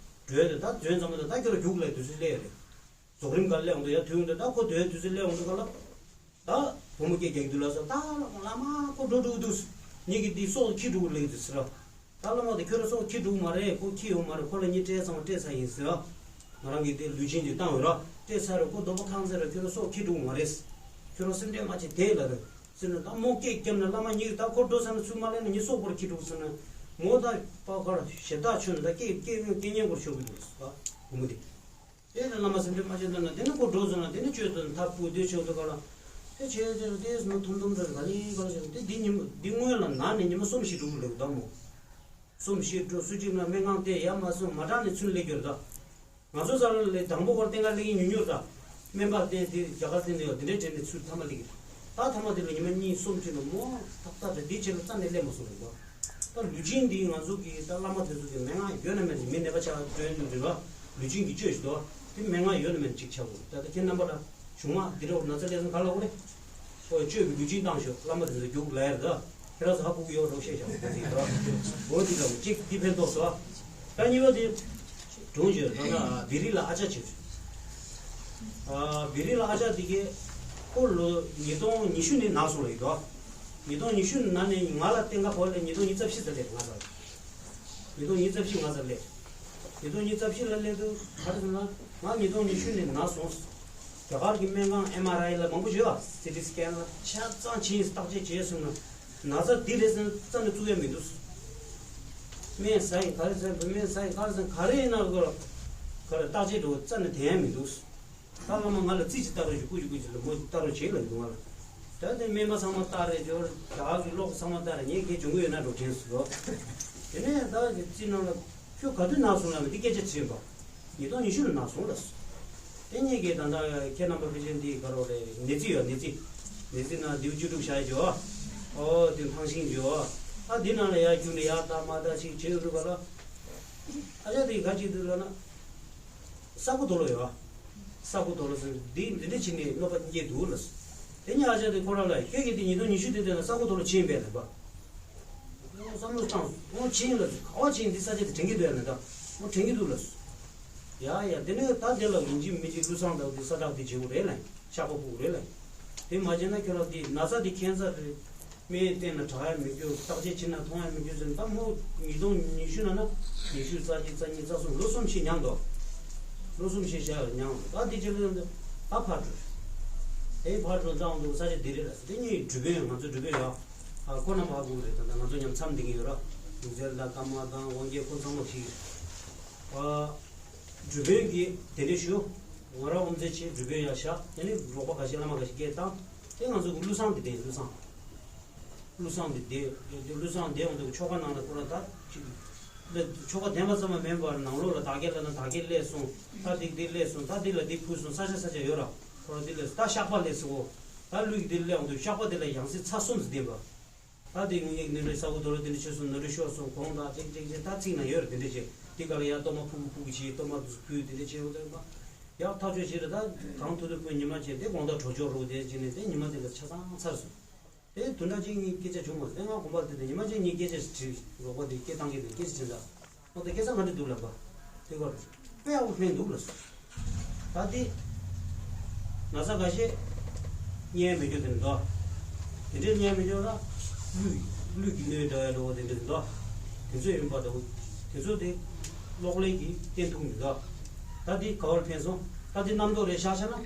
འགྲོ་ཡག་དེ་ད་འཛོན་ཙམ་པ་དང་ད་ཁྱོད་ར་རྒྱུགས་ལ་དུས་ཚོད་སླེབས་རེད། རྫོགས་རིམ་ག་སླེབས་ཡོང་དུས་ཡ་དུས་ཡོང་དུས་ད་ཁོ་འགྲོ་ཡག་དུས་ཚོད་སླེབས་ཡོང་དུས་ག་ལ། ད་བུ་མོ་སྐད་རྒྱག་གི་འདུག་ལ་སོ་ད་བླ་མ་ཁོ་འགྲོ་འགྲོ་གི་འདུག་ངེད་ཀྱི་འདི་སྲོག་ཁྱི་འགྲོ་གི་ལེགས་འདུག་ཟེར་ར། ད་བླ་མ་དེ་ཁྱོད་ར་སྲོག་ཁྱི་འགྲོ་གི་མ་རེད་ཁོ་ཁྱི་ཡོད་མ་རེད་ཁོ་ལ་ངས་སྤྲད་ཚང་མ་སྤྲད་ཚར་ཡིན་ཟེར་ར། ང་རང་གིས་དེ་ལུས་སྦྱིན་ཅིག་བཏང་ཡོད་ར་སྤྲད་ཚར་ར་ཁོ་རྡོག་པ་ཁང་ཚེ་ར་ཁྱོད་ར་སྲོག་ཁྱི་འགྲོ་གི་མ་རེད། ཁྱོད་ར་སེམས་ཁྲལ་མ་བྱེད་དེ་ལ་རེད། ཟེར་ན་ད་མོ་སྐད་བརྒྱབ་ན་བླ་མ་ཉིད་ཀྱིས་ད་ཁོ་འགྲོ་ཟེར་ན་ཚུར་མ་སླེབས་ན་ངའི་སྲོག་པོར་ཁྱི་འགྲོ་ཟེར་ན། མོ་ད་པ་ཁར་ཞེ་དྲག་ཆོད་ན་ད་སྐད་སྐད་སྐད་ཉན་སྐོར་ཤོར་གི་འདུག་ཟེར་བ། བུ་མོ་དེ། དེ་ལ་བླ་མ་སེམས་ཁྲལ་མ་བྱེད་ད་ན་དེ་ནི་ཁོ་འགྲོ་ཟེར་ན་དེ་ནི་ཆོས་དང་ཐབས་བུ་དེ་ཆོས་དུ་ག་ལ། དེ་བྱས་དེ་རུ་དེས་མོ་ཐུམ་ཐུམ་དུ་ག་ལི་ག་ལ་བྱེད་དེ་འདི་ཉིན་འདི་སྔོན་ལ་ན་ནས་ཉི་མ་གསུམ་ཞིག་འགྲོ་གི་འདུག་ད་མོ། གསུམ་བཞི་དྲུག་སུ་གཅིག་ན་སྨན་ཁང་དེ་ཡར་མར་སོང་མ་དྲག་ནས་ཚུར་སླེབས་རྒྱུ་རེད་ད། ང་ཚོ་ས་ལ་ལས་དང་པོ་བར་བསྟན་ཁ་སླེབས་ཀྱི་ཉུང་ཉུང་རེད་ད། སྨན་པ་བསྟན་དེ་རྒྱ་གར་བསྟན་དེ་ཡོད་དེ་འདྲའི་དྲན་ནས་ཚུར་མཐའ་མ་སླེབས་ཀྱི། ད་མཐའ་མ་དེ་ལ་ཉི་མ་གཉིས་གསུམ་ཁྲིད་ལ་མོ་ཏག་ཏག་རེད་འདི་བྱེད་ལ་རྩ་ནས་སླེབས་མ་སོང་རེད་ད། ད་ལུས་སྦྱིན་འདི་ང་ཚོ་གི་ད་བླ་མ་དེ་ཚོ་གི་མན་ངག་ཡོད་ན་མེད་ན་མི་ནད་པ་ཆགས་འགྲོ་ཡོང་དུས་རེད་བ། ལུས་སྦྱིན་གྱི་བཅོས་ཤིག་དོ། དེ་མན་ངག་ཡོད་ན་མེད་ན་གཅིག་ཆགས་དགོས་ད་ད་ཁྱེད་རྣམ་པ་ལ། གཞུང་མ་འདི་འདྲ་བོ་ན་ཚ་ལས་སོང་ག་ལ་འོ་རེད། ཨོ་ཡ་བཅོས་པའི་ལུས་སྦྱིན་བཏང་ཤོག་བླ་མ་དེ་ཚོ་རྒྱུགས་ལ་ཡར་ད། ཁྱེད་རང་ཚོ་ཧ་གོ་གི་ཡོད་འགྲོ་ཤེས་བྱ་བ་དེ་ཚོ་ཡིན་ད། འོ་འདི་འདྲ་བོ་གཅིག་འདི་ཕན་ཐོགས་སོ། ད་གཉིས་པ་དེ། སྒྲུང་བརྗོད་ད་ལྟ་བེ་རི་ལ་ཨ་ཅག་བྱེད། ཨ་བེ་རི་ལ་ཨ་ཅག་དེ་གས་ཁོ་ལོ་ཉིས་སྟོང་ཉི་ཤུ་ནས་ན་སོང་ལ་ཡིན་ད། ཉིས་སྟོང་ཉི་ཤུ་ནང་ནས་ང་ལ་བསྟན་ཁ་བོར་ལས་ཉིས་སྟོང་ཉི་ཤུ་རྩ་བཞི་ཙམ་ལས་ང་ཚར། ཉིས་སྟོང་ཉི་ཤུ་རྩ་བཞི་ང་ཚར་སླེབས། ཉིས་སྟོང་ཉི་ཤུ་རྩ་བཞི་ལ་སླེབས་དུས་ག་རེ་ཟེར་ན་ང་ཉིས་སྟོང་ཉི་ཤུ་ནས་ན་སོང་། རྒྱ་གར་གྱི་སྨན་ཁང་ཨེམ་ཨར་ཨའི་ལ་མང་པོ་བྱོས་ཨ་སི་ཊི་སི་ཀེན་ལ་ཆ་ཚང་བྱས་བརྟག་དཔྱད་བྱས་སོང་ན་ན་ཚ་འདི་རེད་ཟེར་ན་རྩ་ནས་བཙུགས་ཡ་མི་འདུག་སྨན་ཟ་ཡི་ག་རེ་ཟ་ཡི་སྨན་ཟ་ཡི་ག་རེ་ཟ་ཡི་ག་རེ་ཡིན་ན་གོ་ག་རེ་བརྟག་དཔྱད་འགྲོ་རྩ་ནས་དེ་ཡ་མི་འདུག་ད་བླ་མ་ང་ལ་རྩིས་ཅིག་བལྟ་རོགས་ཞུ་སྐུ་ཞུ་སྐུ་ཞུ་ལ་མོ་བལྟ་རོགས་བྱེད་ལ་འདུག་ང་ལ། ད་དེ་སྨན་པ་ཚང་མ་བལྟ་རེད་འབྱོར་ད་ག་གི་ལོག་ཚང་མ་བལྟ་རེད་ངས་ཁྱེད་འཇོན་གི་ཡོད་ན་འགྲོ་དྲན་སོ། དེ་ནས་ད་གི་རྩིས་ནང་ལ་ཁྱོད་ག་དུས་ན་སོང་ལ་མི་དེ་སྐད་ཆ་དྲིས་པ། ཉིས་སྟོང་ཉི་ཤུ་ལ་ན་སོང་ལ་སོ། དེ་ཉིད་ཀྱི་ད་ལྟ་ཁྱེད་རྣམ་པ་ཕལ་ཆེར་འདི་ག་རོགས་རེད་ནད་རྩིས་ཡོད་ནད་རྩིས། ནད་རྩིས་ནང་ལྡེའུ་བཅུ་དྲུག་བཞག་ཡོད་འཇོ། ཨོ་དེ་ཕངས་ཤིང་འཇོ། ཨ་འདི་ནང་ལ་ཡར་རྒྱུག་ནས་ཡར་ལྟ་མར་ལྟ་ཞིག་བྱེད་ཡོད་འདུག་ག་ལ། ཨ་ཅག་དེ་ག་ཅིག་འདུག་ལ་ན། ས་ཁུ་དོ་ལོ་ཡོད། ས་ཁུ་དོ་ལོ་ཟེར་འདི་འདི་འདྲ་བྱས་ནས་གནོད་པ་སྐྱེལ་འདུག་ལ། དེ་ཉིད་ཨ་ཅག་དེ་ཁོ་རང་ལ་ཁྱོད་ཀྱིས་དེ་ཉིས་སྟོང་ཉི་ཤུ་དེ་དེ་ལ་ས་ཁུ་དོ་ལོ་ཕྱིན་པས་ལབ་པ། བསམ་བློ་བཏང་། འོ་ཕྱིན་ལ་ག་བ་ཕྱིན་འདི་ས་ཆ་དེ་དྲན་གྱི་འདུག་ཡ་ན་ད། འོ་དྲན་གྱི་འདུག་ལ། ཡ་ཡ་དེ་ནས་ད་དེ་ལ་ཡིན་གཅིག་མིན་གཅིག་ཀླུ་བསང་དང་དེ་ས་བསྲེགས་དེ་བྱེད་དགོས་རེད་ལ། ཤག་པ་ཕུག་རེད་ལ། དེ་མ་བྱས་ན་ཁྱོད་རང་དེ་ན་ཚ་དེ་ཁེན་སར་རེད། སྨན་བསྟེན་ན་དྲག་ཡ་མི་འགྱུར། བརྟག་དཔྱད་བྱེད་ན་མཐོང་ཡ་མི་འགྱུར་ཟེར་ན། ད་མོ་ཉིས་སྟོང་ཉི་ཤུ་ན་ན་ཉི་ཤུ་རྩ་གཅིག་རྩ་གཉིས་རྩ་གསུམ་ལོ་གསུམ་ཞིག་མྱངས་འདུག་ལོ་གསུམ་ཞིག་བཞག་མྱངས་འདུག་ད་དེ་རྗེས་ལ་ད་ཕར་འགྲོ། དེ་ཕར་འགྲོ་བཏང་འདུག་ས་ཆ་དེ་རེད་ལ། དེ་གཉིས་འབྲུག་པའི་ང་ཚོ་འབྲུག་པའི་ཡ། ཨ་ཁོ་རྣམ་པ་ཧ་གོ་གི་རེད། ད་ད་ང་ཚོ་མཉམ་འཚམས་བསྡད་ཀྱི་ཡོད་ར། འཇུ་ཚེ་ལ་ཀརྨ་དང་དབང་རྒྱལ་ཁོ་ཚང་མ་ཞིག་རེད། ཨ་འབྲུག་པའི་གི་དེ་འདྲ་ཞུ། ང་རང་དབུ་མཛད་ཆེ་འབྲུག་པའི་ཡ་བཞག་དེ་ནས་རོགས་པ་ཁ་ཤས་བླ་མ་ཁ་ཤས་སྐད་བཏང་། དེ་ང་ཚོ་གི་ཀླུ་བསང་དེ་བསྟེན། ཀླུ་བསང་། ཀླུ་བསང་དེ་བསྟེན། ཀླུ་བསང་བསྟེན་འོང་དུས་ཆོ་ག་ནང་ལ་ཁོ་རང་ད་ཅིག་ཆོ་ག་བསྟེན་པ་ཙམ་མ་མིན་པར་ནང་ལོགས་ལ་བདག་བསྐྱེད་ལ་ན་བདག་བསྐྱེད་སླེབས་སོང་། ད་དེ་དེ་སླེབས་སོང་། ད་དེ་ལ་དེ་ཕུལ་སོང་། ས་ཆ་ས་ཆ་ཡོད་ར། ཁོ་རང་དེ་སླེབས་སོང་། ད་བཤགས་པ་སླེབས་སོང་། ད་ཀླུ་ཡི་དེ་སླེབས་འོང་དུས་བཤགས་པ་དེ་ལ་ཡང་སྲིད་ཚར་གསུམ་ཙམ་བསྟེན་པ། ད་དེ་དངོས་གནས་འདི་འདྲའི་ས་གོ་དོ་ལ་དེ་འདྲ་ཆོས་སོང་། ནོར་འཁྲུལ་ཤོར་སོང་། གོང་དང་ཅིག་ཅིག་ཅིག་ད་ཚིག་ན་ཡོད་རེད། དེ་འདྲ་བྱས་དེ་ག་ལ་ཡར་གཏོར་མ་ཕུག་ཕུག་བྱས། གཏོར་མ་དུས་སུ་ཕུལ། དེ་འདྲ་བྱས་འོང་དུས་ཡག་ཐག་ཆོད་བྱས་རེད། ད་གང་ཐུབ་ཐུབ་ཁོས་ཉི་མ་བྱས་དེ་དགོང་དག་གྲོལ་ཆོག་རོགས་དེ་བྱས་ནས་དེ་ཉི་མ་དེ་ལ་ཆ་ཚང་ཚར་སོང་། དེ་དུས་འདྲ་ཅིག་ངས་སྐད་ཆ་བྱུང་མ་སོང་། དེ་ང་དགོན་པ་དེ་དེ་ཉི་མ་ཅིག་ངས་སྐད་ཆ་དྲིས། རོགས་པ་དེ་སྐད་བཏང་གི་རེད། སྐད་ཆ་དྲིས་ད། ཨོ་ད་སྐལ་བཟང་ག་འདྲ་འདུག་ལབ་པ། དེ་ག་དཔེ་ཡག་པོ་ཕན་འདུག་ལབ་སོང་། ད་དེ་ན་ཚ་འགའ་ཤས་རྙེད་མི་འགྱུར་དེ་འདྲ་འདུག་དེ་འདྲའི་རྙེད་མི་འགྱུར་ལ་གླུད་གླུད་ཀྱི་སྣོད་འདྲ་ཡ་འགྲོ་བ་དེ་འདྲ་འདུག་དེ་ཚོ་ཡིན་པ་འདྲ་བོ། དེ་ཚོ་དེ་གློག་ཀླད་ཀྱིས་བསྟན་ཐུབ་མི་འདུག་ད་དེ་ག་བར་ཕན་སོང་། ད་དེ་རྣམ་རྟོག་རེ་བཞག་བྱས་ན་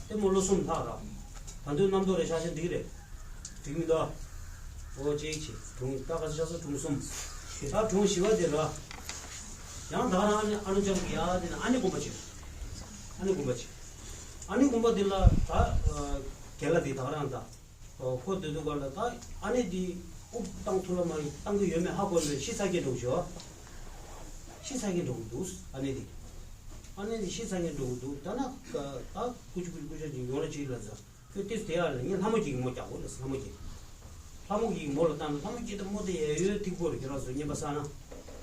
དེ་མོ་ལོ་གསུམ་ལྷག་ར། ད་དུང་རྣམ་རྟོག་རེ་བཞག་བྱས་འགྲིག་རེད། འགྲིག་མི་འདུག་འོ་གཅིག་བྱས་གྲུང་། ད་ག་ཚོད་ཆགས་སོང་། གྲུང་གསུམ། ད་གྲུང་བཞི་པ་དེ་ར། ཡང་ད་རང་ཨ་ནེ་ཨ་ནུ་ལྕམ་གྱི་ཡ་དེ་ན་ཨ་ནེ་དགོན་པ་ཆེ། ཨ་ནེ་དགོན་པ་ཆེ། ཨ་ནེ་དགོན་པ་དེ་ལ་ད་རྒན་ལགས་དེ་ད་རང་ད་ཁོ་སྡོད་དུས་སྐབས་ལ་ད་ཨ་ནེ་དེ་དབུགས་བཏང་ཐུབ་ལ་མ་རེད། བཏང་གི་ཡོད་མེད་ཧ་གོ་མེད། ཤི་ཚར་གྱི་འགྲོ་གི་བྱོས། ཤི་ཚར་གྱི་འགྲོ་གི་འདུག་ཨ་ནེ་དེ། ཨ་ནེ་དེ་ཤི་ཚར་གྱི་འགྲོ་གི་འདུག་ད་ན་ད་ཀུ་ཅི་ཀུ་ཅི་ཀུ་ཅི་ཅིག་ཡོང་ར་ཅིག་ལ་ཟ། ཁྱོད་ཏིས་དེ་ཡར་ལ་ངས་ལྷ་མོ་སྐྱེས་ཀྱི་མོ་རྒྱག་གོ་ལ། ལྷ་མོ་སྐྱེས། ལྷ་མོ་སྐྱེས་ཀྱི་མོ་ལ་བཏང་ན། ལྷ་མོ་སྐྱེས་དང་མོ་དེ་ཡ་ཡོད་ཐིག་པོ་རེད། ཁྱོད་རང་ཚོ་རྔན་པ་བསགས་ན།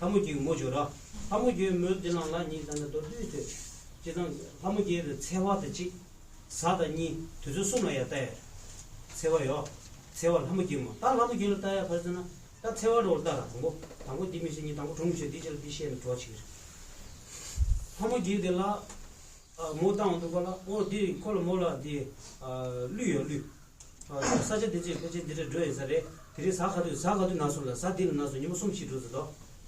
ལྷ་མོ་སྐྱེས་ཀྱི་མོ་བྱོས་ར། ལྷ་མོ་སྐྱེས་མོ་དེ་ནང་ལ་ངས་ད་ནི་མདོར་བསྡུས་ཏེ། སྤྱིར་བཏང་ལྷ་མོ་སྐྱེས་དེ་ཚེ་བ་དང་གཅིག་གཟའ་དང་གཉིས། དུས་ཚོད་གསུམ་ལ་ཡར་ལྟ་ཡ། ཚེ་བ་ཡོད། ཚེ་བ་ལྷ་མོ་སྐྱེས་མོ། ད་ལྷ་མོ་སྐྱེས་ལ་ལྟ་ཡ་ག་རེ་ཟེར་ན། ད་ཚེ་བ་འགྲོ་ལ་ལྟ་ར། དང་པོ་དང་པོ་འདི་མི་ཤེས། ཉིན་དང་པོ་གྲུང་བྱས་འདི་བྱས་ལ་འདི་བཤད་ནས་འགྲོ་བ་ཅིག་རེད། ལྷ་མོ་སྐྱེས་དེ་ལ། ཨ་མོ་བཏང་འདུག་ག་ལ། ཨོ་འདི་ཁོ་ལ་མོ་ལ་འདི་ཨ་གླུད་ཡོད། གླུད། ཨ་ས་ཆ་འདི་ཅིག་ཕལ་ཆེར་འདི་འདྲ་འགྲོ་ཡོད་ས་རེད། དེ་རིང་གཟའ་ག་དུས། གཟའ་ག་དུས་ན་སོང་ལ། གཟའ་འདི་ལ་ན་སོང་། ཉི་མ་གསུམ་ཕྱིན་འགྲོ་ཟེར་དོ།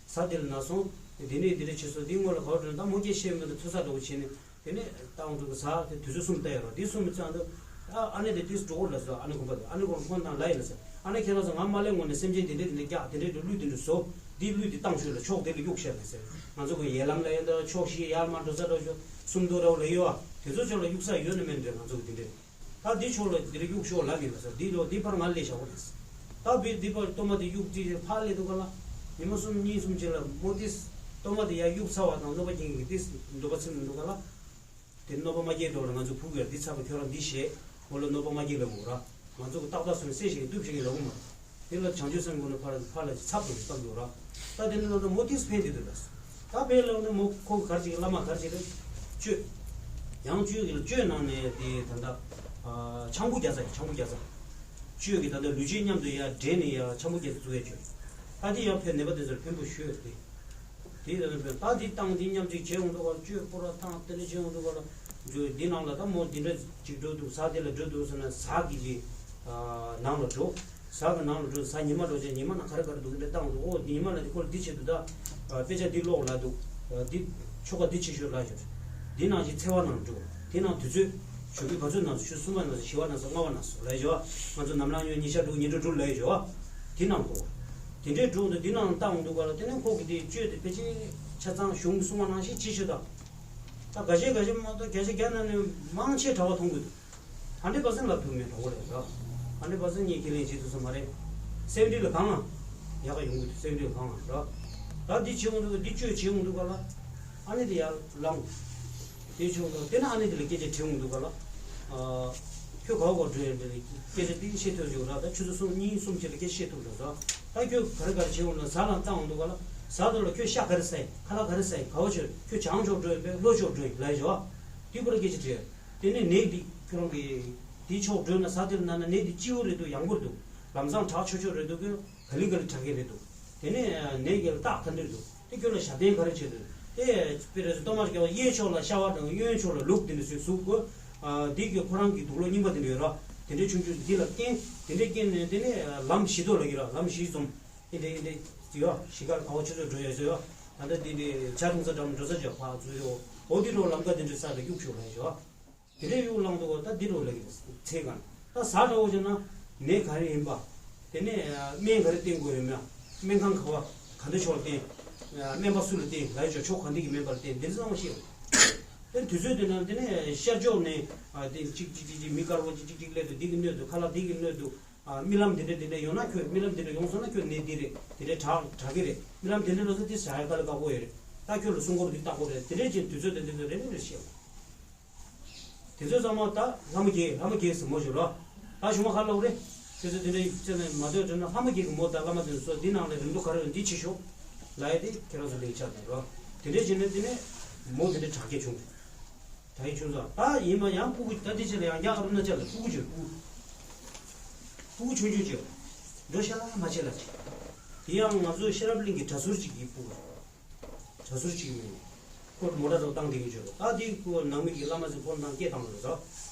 གཟའ་འདི་ལ་ན་སོང་། དེ་ནས་འདི་འདྲ་བྱས་སོང་། འདི་སྔོན་ལ་ག་བར་འགྲོ་ན། ད་མོ་སྐྱེས་ཤེས་མེད་དུ་ཚོད་ཚ་འདྲ་བོ་བྱས་ནས། དེ་ནས་བཏང་འདུག་ག་གཟའ་དེ་དུས་ཚོད་གསུམ་བལྟས་ཡོད་ར། དེ་གསུམ་བཙལ་འདུག་ཨ་ཨ་ནེ་དེ་ཏིས་འགྲོ་གོ་ལ་ཟེར། ཨ་ནེ་དགོན་པ་དེ། ཨ་ནེ་དགོན་པ་ཁོང་དང་ལ་ཡིན་ལ་ཟེར། ཨ་ནེ་ཁྱེད་རང་ཚོ་ང་མ་སླེབས་སྔོན་ནས་སེམས་ཅན་དེ་འདྲས་དེ་འདྲས་རྒྱག་དེ་འདྲས་དེ་གླུད་དེ་འདྲས་བཟོ། འདི་གླུད་དེ་བཏང་ཤོག་ལ། ཕྱོགས་དེ་ལ་གཡུག་ཤོག་ལ་ཟེར། ང་ཚོ་གི་ཡར་ལམ་ལ་ཡོད་འདྲ། ཕྱོགས་བཞི་ཡར་མར་འགྲོ་ས་འདྲ་ཤོག་སུམ་མདོ་འདྲ་བོ་ལ་ཡོད་ཨ། དེ་ཚོ་ཕྱོགས་ལ་གཡུག་ས་ཡོད་ན་མེད་འདྲ། ང་ཚོ་གི་དེ་འདྲས། ད་འདི་ཕྱོགས་ལ་འདི་རེ་གཡུག་ཤོག་ལབ་ཡིན་ལ་ཟེར། འདི་ལོ་འདི་ཕར་ང་སླེབས་བཞག་གོ་ལ་ཟེར། ད་བི་འདི་ཕར་གཏོར་མ་དེ་གཡུག་དེ་ཕར་སླེབས་འདུག་ག་ལ། ཉི་མ་གསུམ་གཉིས་གསུམ་ཅིག་ལ་མོ་ཏིས་གཏོར་མ་དེ་ཡར་གཡུག་ཚར་བ་དང་། གནོད་པ་ཅན་གྱི་ཏིས་འདོད་པ་ཚིམ་འདུག་ག་ལ། དེ་གནོད་པ་མ་སྐྱེལ་འགྲོ་ལ་ང་ཚོ་ཕུག་གི་ར། འདི་ཚར་བ་ཁྱོད་རང་འདི་བཞེས། མོ་ལ་གནོད་པ་མ་སྐྱེལ་ལབ་དགོས་ར། ང་ཚོ་གི་ཏག་ཏག་སོང་ནས་བསད་ཤིག་གཏུབ་ཤིག་ལབ་དགོས་མ་རེད། དེ་ལ་བྱང་ཆུབ་སེམས་ཀུན་ནས་ཕར་ཕར་ལ་ཅིག་ཚབ་ཏུ་བཏང་རྒྱུ་ར། ད་དེ་འདྲ་ལབ་ན་མོ་ཏིས་ཕན་བདེ་འདུག་ལ། ད་ཕན་ལབ་ན་མོ་ཁོ་ག་རེ་བྱེད་ཀྱི། བླ་མ་ག་རེ་བྱེད་ཀྱི་རེད། གཅོད། ཡང་གཅོད་ཀྱི་ལ། གཅོད་ནང་ནས་དེ་ད་ལྟ་ཨ་ཆང་བུ་རྒྱག་ས་ཡ། ཆང་བུ་རྒྱག་ས། གཅོད་ཀྱི་ད་ལྟ་ལུས་ཅན་མཉམ་དུ་ཡར་འདྲེས་ནས་ཡར་ཆང་བུ་རྒྱག་ས་བཙུགས་ཡ་གཅོད། ད་དེ་ཡང་ཕན་ནད་པ་དེ་ཚོར་ཕན་པོ་ཞུ་ཡོད་དེ། དེ་ལ་ད་དེ་བཏང་དེ་མཉམ་གཅིག་བྱས་འོང་འདུག་ག་ལ། གཅོད་སྐོར་བ་བཏང་དེ་འདྲ་བྱས་འོང་འདུག་ག་ལ། འདི་ནང་ལ་ད་མོ་འདི་འདྲ་གཅིག་འགྲོ་འདུག་གཟའ་དེ་ལ་འགྲོ་འདུག་ཟེར་ན་གཟའ་གི་གི་ནང་ལ་འགྲོ། གཟའ་གི་ནང་ལ་འགྲོ། གཟའ་ཉི་མ་འགྲོ་བྱས། ཉི་མ་ན་ག་རེ་ག་རེ་འདུག་འདི་བཏང་འདུག་ཨོ་འདི་ཉི་མ་ལ་འདི་སྐོར་འདི་བྱེད་འདུག་ད་དཔེ་ཆ་འདི་ཀློག་ལ་འདུག་འདི་ཆོ་ག་འདི་བྱེད་ཤོག་ལ་ཞོག་འདི་ནང་གི་ཚེས་པ་ནང་འགྲོ། དེ་ནང་དུས་ཚོད་ཞོགས་ཀས་ག་ཚོད་ནང་སོང་། ཆུ་གསུམ་པ་ནང་སོང་། བཞི་པ་ནང་སོང་། ལྔ་པ་ནང་སོང་ལ་ཞོག་ང་ཚོ་ནམ་ལངས་ཉོན་ཉི་ཤར་དྲུག་ཉི་ཁྲི་དྲུག་ལ་ཞོག་དེ་ནང་འགྲོ། དེ་འདྲའི་འགྲོ་འདུག་འདི་ནང་བཏང་འདུག་ག་ལ། དེ་ནས་ཁོ་གི་དེ་གཅོད་དེ་ཕལ་ཆེར་ཆ་ཚང་གཞུང་གསུངས་པ་ནང་བཞིན་ཅི་ཞིག་དང་། ད་འགའ་ཤས་འགའ་ཤས་མ་གཏོགས་བརྒྱ་ཆ་བརྒྱ་ནང་ནས་མང་ཆེ་གྲྭ་པ་མཐོང་གི་འདུག་ཧན་ཌེ་རེཌ་པར་སེན་ཊི་ལབ་ཐུབ་མེད་འགྲོ་གི་རེད་ད། ཧན་ཌེ་རེཌ་པར་སེན་ཊི་ངས་ཁས་ལེན་བྱེད་ཐུབ་ས་མ་རེད། སེ་བེན་ཊི་ལ་གང་ཡག་ག་ཡོང་གི་འདུག་སེ་བེན་ཊི་ལ་གང་ར། ད་འདི་བྱེད་འོང་འདུག་འདི་གཅོད་བྱེད་འོང་འདུག་ག་ལ། ཨ་ནེ་དེ་ཡར་ལངས། དེ་བྱེད་འོང་འདུག་དེ་ན་ཨ་ནེ་དེ་ལ་སྐད་ཆ་དྲིས་འོང་འདུག་ག་ལ། ཨ། ཁྱོད་ག་བ་ག་བ་འགྲོ་ཡོད་འདྲ་རེད། སྐད་ཆ་འདི་བཤད་ཐུབ་ཡོད་ར། ད་ཆུ་ཚོད་གསུམ་གཉིས་གསུམ་ཅིག་ལ་སྐད་ཆ་བཤད་ཐུབ་འགྲོ་ཟ། ད་ཁྱོད་ག་རེ་ག་རེ་བྱེད་འོང་ན་གཟའ་ལ་བཏང་འོང་འདུག་ག་ལ། གཟའ་དེ་ལ་ཁྱོད་ཤ་ག་རེ་ཟ་ཡི། ཁ་ལག་ག་རེ་ཟ་ཡི། ག་བ་བྱོས། ཁྱོད་བྱང་ཕྱོགས་འགྲོ་ཡིན་པས་ལྷོ་ཕྱོགས་འགྲོ་ཡིན་ལབ་ཡོད། དེ་ཁོ་རང་སྐད་ཆ་དྲིས། དེ་ནས་ནད་འདི་ཁྱོད་རང་གི་དེའི་ཕྱོགས་འགྲོ་ན་གཟའ་དེ་ལ་ན་ན་ནད་འདི་སྐྱིད་པོ་རེད་འདུག་ཡང་པོ་རེད་འདུག་ལམ་སང་དྲག་ཆོག་ཆོག་རེད་འདུག་ག་ལེ་ག་ལེ་དྲག་གི་རེད་འདུག་དེ་ནས་ནད་ཀྱི་རྟགས་ཐ་དད་འདུག་དེ་ཁྱོད་ལ་ཞབས་བརྟན་ག་རེ་བྱེད་འདུག་དེ་དཔེར་ན་གཏོར་མ་རྒྱག་གཡས་ཕྱོགས་ལ་ཤ་བ་དང་གཡོན་ཕྱོགས་ལ་ལུག་དེ་འདྲ་ཟུག་གཟུགས་དགོས། འདི་གི་ཁོ་རང་གི་དུག་ལོག་རྙིང་པ་དེ་འདྲ་ཡོད་ར། དེ་འདྲའི་ཆུང་ཆུང་འདི་ལ་བསྐྱེད། དེ་འདྲའི་བསྐྱེད་ནས་དེ་ནས་ལམ་བཞི་ཐོག་ལ་གི་ར། ལམ་བཞི་འཛོམས། ཨེ་འདྲ་ཨེ་འདྲ་ཡོད། གཞིས་ཀ་ལ་ག་བ་ཆུ་ཚོད་འགྲོ་ཡོད་ཟེར་ཡོད། ད་ལྟ་འདི་འདྲའི་ཇ་འཐུང་ས་འགྲམ་འགྲོ་ས་ཇ་ཕར་ཚུར་ཡོད། འོ་འདི་འགྲོ་ལམ་ཀ་དེ་འདྲའི་ས་ལ་གཡུག་ཞོག་ལ་ཡོད། དེ་འདྲའི་གཡུག་ལངས་འདུག་ག་ད་འདི་འགྲོ་ལ་གི་ཚེ་གང་ད་ཟ་འདྲ་བོ་བྱས་ན་ནད་ག་རེ་ཡིན་པ། དེ་ནས་སྨན་ག་རེ་བསྟེན་དགོས་ཡོད་མེད། སྨན་ཁང་ག་བ་ག་འདྲ་ཕྱོགས་ལ་བསྟེན། སྨན་པ་སུ་ལ་བསྟེན་ལ་ཡོད་ཆོག་ཕྱོགས་ག་འདྲ་གི་སྨན་པ་ལ་བསྟེན་འདི་ཚོ་ཚང་མ་ཤེས། དེ་དུས་ཚོད་དེ་ན་དེ་ནས་ཤར་ཕྱོགས་ནས་དེ་གཅིག་གཅིག་གཅིག་གཅིག་མི་དཀར་པོ་གཅིག་གཅིག་གཅིག་སླེབས་འདུག་འདི་གི་སྣོད་དུ་ཁ་ལག་འདི་གི་སྣོད་དུ། རྨི་ལམ་འདི་འདྲ་འདི་འདྲ་ཡོང་ན་ཁྱོད་རྨི་ལམ་འདི་འདྲ་ཡོང་སོང་ན་ཁྱོད་ནད་འདི་རེད། དེ་འདྲ་དྲག་དྲག་གི་རེད། རྨི་ལམ་དེ་འདྲ་ལོ་ས་དེ་ཟ་ཡ་དཀའ་ལས་ཁག་པོ་ཡོད་རེད། ད་ཁྱོད་ལ་སྲུང་འཁོར་འདི་བཏགས་དགོས་རེད། དེ་འདྲ་ཅིག་དུས་ཚོད་དེ་འདི་ཚོ་རེ་རེ་རེ་བཤད། དེ་ཚོ་ཚང་མ་ད་ལྷ་མོ་རྒྱལ་ལྷ་མོ་རྒྱལ་ཟེར་མོ་ཞིག་རོ། ད་གཞུག་མ་ཁ་ལོག་རེད། ཁྱོད་ཚོ་དེ་འདྲ་ཡིག་ཚད་ནས་མ་ཐོས་དྲན་ན་ལྷ་མོ་རྒྱལ་གི་མོ་ད་བླ་མ་དེ་ཚོ་འདི་ནང་ལ་རིམ་གྲོ་ག་རེ་འདི་བྱེད་ཤོག་ལ་ཡ་དེ་ཁྱེད་རང་ཚོ་ལེགས་ཆ་དང་རོ། དེ་འདྲ་བྱས་ནས་དེ་ནས་མོ་དེ་འདྲ་དྲག་སྐྱེད་བྱུང་། ད་ཡིག་ཆུང་ཙག་ད་ཡིན་མ་ཡང་སྤུ་གུ་ད་འདི་ཕྱི་ལ་ཡང་རྒྱ་གར་ན་ཅག་ལ་སྤུ་གུ་ཅིག་སྤུ་གུ་སྤུ་གུ་ཆུང་ཆུང་ཅིག་འགྲོ་ཤ་ལ་མ་བྱེད་ལ་ཅིག་དེ་ཡང་ང་ཚོ་ཤེས་རབ་གླིང་གི་གྲྭ་ཟུར་ཅིག་གི་སྤུ་གུ་གྲྭ་ཟུར་ཅིག་མིན་ཁོ་མོ་ཊ་རོགས་བཏང་དེ་གི་བརྗོད་རོགས་ད་དེ་ཁོ་ནང་མི་གི་བླ་མ་ཚོ་ཁོ་བཏང་སྐད་བཏང་ལ་རོགས་